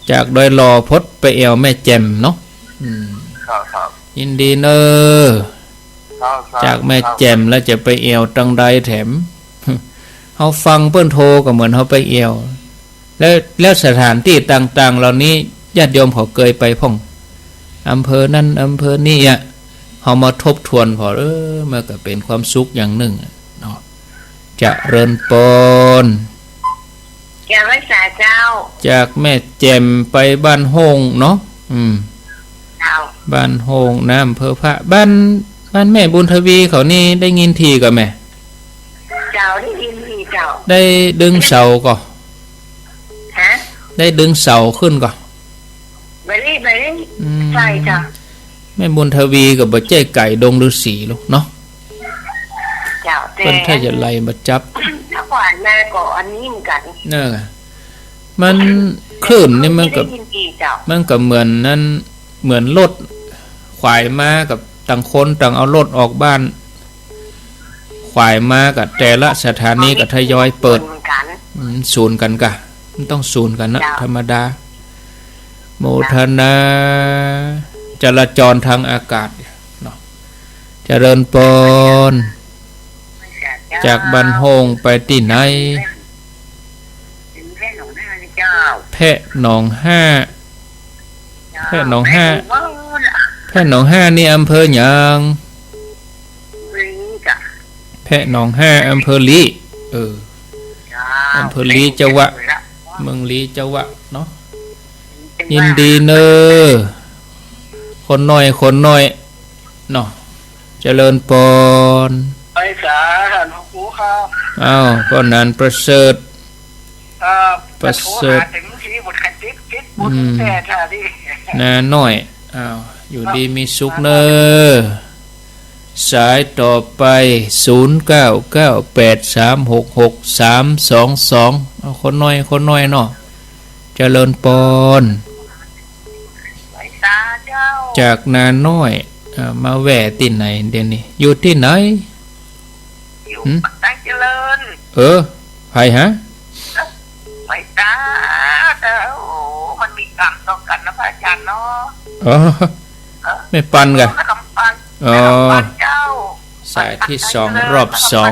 จากดอยหล่อพดไปแอ่วแม่แจ่มเนาะ อืม ครับ ครับ ยินดีเน่อ ครับ ครับ จากแม่แจ่ม ครับ แล้วจะไปแอ่วตางใดแถม เฮาฟังเปิ้นโทรก็เหมือนเฮาไปแอ่ว แล้ว แล้วสถานตี้ต่างๆ เหล่านี้ญาติโยมเขาเกยไปพ่อง อำเภอนั้นอำเภอนี้อะ เฮามาทบทวนผ่อ เออ มันก็เป๋นความสุขอย่างนึ่งอะเนาะ เจริญปอน กราบไหว้สาเจ้า จากแม่แจ่มไปบ้านโฮ่งเนาะ อืม เจ้า บ้านโฮ่งนะ อำเภอพะ บ้าน บ้านแม่บุญทวีเขานี่ได้ยินถี่ก่อแม่ เจ้า ได้ยินถี่เจ้า ได้ดึงเสาก่อ ฮะ ได้ดึงเสาขึ้นก่อ บ่ได้ บ่ได้ อืม ใช่เจ้า แม่บุญทวีก็บ่ใจ้ไก๋ดงฤๅษีลูกเนาะ เจ้า แต่ เปิ้นถ้าจะไล่มาจับ ถ้าขวานมาก็อันนี้เหมือนกั๋น เออ มันคลื่นนี่มันก็ ได้ยินถี่เจ้า มันก็เหมือนนั้น เหมือนรถขวายมากับต่างคนต่างเอารถออกบ้าน ขวายมากับแต่ละสถานีก็ทยอยเปิด เหมือนกั๋น อืม สูนกั๋นกะ มันต้องสูนกั๋นนะ เจ้า ธรรมดา โมทนา จราจรทางอากาศเนาะ เจริญปอน จากบ้านโฮ่งไปตี้ไหน แพะหนองห้า แพะหนองห้า แพะหนองห้านี่อำเภอหยัง แพะหนองห้าอำเภอลี้ เออ อำเภอลี้จาวะ เมืองลี้จาวะเนาะ ยินดีเน่อ คนน้อย คนน้อย เนาะ เจริญปอน สาธุครับ อ้าว ป้อหนานประเสริฐ ครับ ประเสริฐ โทรหาเต็มที บทกระติบติดบุญ อืม แต่ท่านี่ นาน้อย อ้าว อยู่ดีมีสุขเน่อ สายต่อไป ศูนย์เก้าเก้าแปดสามหกหกสามสองสอง เอาคนน้อย คนน้อยเนาะ เจริญปอน ไหว้สาเจ้า จากนาน้อย อ่า มาแว่ตี้ไหนเดี๋ยวนี้ อยู่ตี้ไหน อยู่ หืม ปากใต้เจริญ เออ ใผฮะ ไหว้สาเจ้า โอ้ มันมีกรรมต่อกั๋นนะพระอาจารย์เนาะ อ๋อ เออ แม่ปันก่ะ แม่กำปัน อ๋อ แม่กำปันเจ้า สายตี้สอง รอบสอง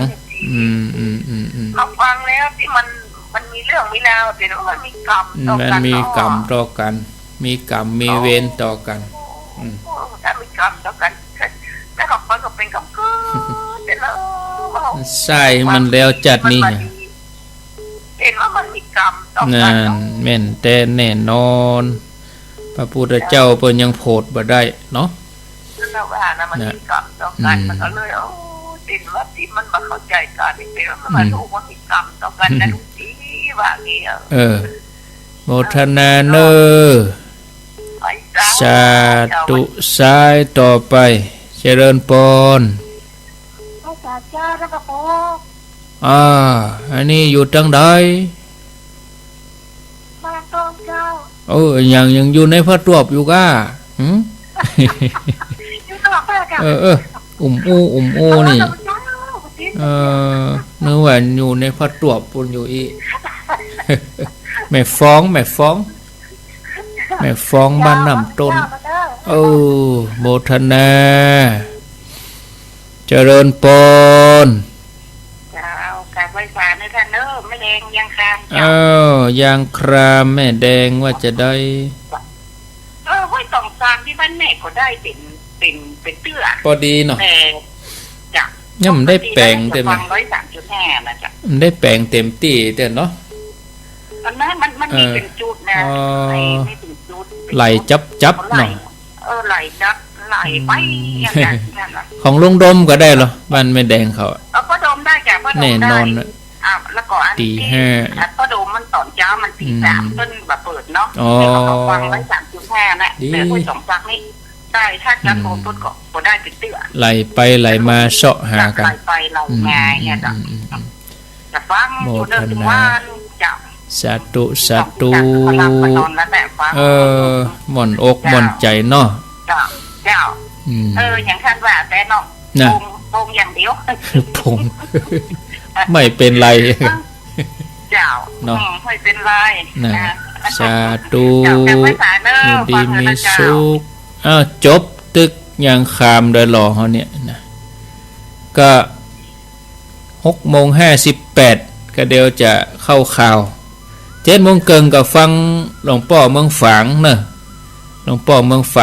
อืม อืม อืม อืม มาฟังแล้วตี้มัน มันมีเรื่องมีราว แต่ว่ามันมีกรรมต่อกั๋น มันมีกรรมต่อกั๋น เนาะ มีกรรม มีเวรต่อกั๋น โอ้ อืม โอ้ ถ้ามีกรรมต่อกั๋น แล้วก็มันก็เป๋นกรรมเกิดแต่ละ ใช่ มันแล้วจัดนี่ มันบ่ดี เห็นว่ามันมีกรรมต่อกั๋น นั่น เนาะ แม่นแต๊แน่นอน พระพุทธเจ้าเปิ้นยังโผดบ่ได้เนาะ นั่นแหละว่านะ มัน นะ มีกรรมต่อกั๋น อืม มันก็เลย โอ้ เห็นว่าตี้มันบ่เข้าใจ๋กั๋น นี่เป๋นว่ามัน อืม ถูกว่ามีกรรมต่อกั๋นนะ อืม ลูกพี่ว่างี้ เออ เออ โมทนาเน่อ ไหว้สา สาธุ สายต่อไป เจริญปอน ไหว้สาเจ้า แล้วก็โอ้ อ่า อันนี้อยู่ตังใด บ้านต้นเจ้า เออ ยัง ยังอยู่ในผ้าตวบอยู่ก้า หืม อยู่ตลอดไปเจ้า เออ เออ อุ่มอู้ อุ่มอู้นี่ เออ เจ้า เออ นึกว่าอยู่ในผ้าตวบปู้นอยู่อี้ แม่ฟ้อง แม่ฟ้อง แม่ฟ้องบ้านน้ำต้น เจ้า เออ โมทนา เจริญปอน เจ้า กราบไหว้สาเน่อท่านเน่อ แม่แดงเวียงคามเจ้า เอ้า เวียงคามแม่แดงว่าจะใด เออ ห้วยต๋องซางตี้บ้านแม่ก็ได้เป๋น เป๋น เป๋นเตื้อ ปอดีเนาะ แต่ เจ้า ยังบ่ได้แป๋งเต็ม ฟังร้อยสามจุดห้านะเจ้า บ่ได้แป๋งเต็มตี้เตื้อเนาะ อันนั้นมัน มันมี เออ เป๋นจุดนะ อ๋อ ไอ้ มีเป๋นจุด เป๋นจุด ไหลจับๆ ไหล เนาะ เออ ไหลจับ ไหลไป อืม อย่างนั้นน่ะ ของลุงดมก็ได้เหรอ บ้านแม่แดงเขาอะ เออ ป้อดมได้จ้ะ ป้อดมได้ แน่นอนนะ อ่ะ แล้วก็อันตี้ ตี้ห้า อ่ะ ป้อดมมันต๋อนเจ๊ามันตี้ อืม สาม เปิ้นบ่เปิดเนาะ อ๋อ แต่ก็ฟังไว้สามจุดห้าน่ะ ดี แต่ห้วยต๋องซางนี่ได้ ถ้าจะ อืม โทรเปิ้นก็ ก็ได้เป๋นเตื้อ ไหลไปไหลมาเซาะหากั๋น ไหลไปไหลมาเนี่ยจ้ะ อืม อืม อืม จะฟัง โมทนา อยู่เนิ่นทุกวันเจ้า สาธุ สาธุ สาธุ เออ ม่วนอกม่วนใจ๋เนาะ เจ้า เจ้า อืม เออ อย่างท่านว่าแต่เนาะ นะ ปง ปงอย่างเดียว ปง ไม่เป๋นไร เจ้า เนาะ อืม ไม่เป๋นไร นะ นะ สาธุ เจ้า เจ้า ไหว้สาเน่อ อยู่ดีมีสุข อ้าว จบตึก ยังคามโดยหล่อเฮาเนี่ยนะ ก็ หกโมงห้าสิบแปด ก็เดี๋ยวจะเข้าข่าว เจ็ดโมงเกิ่งก็ฟังหลวงป้อเมืองฝางเนอะ หลวงป้อเมืองฝ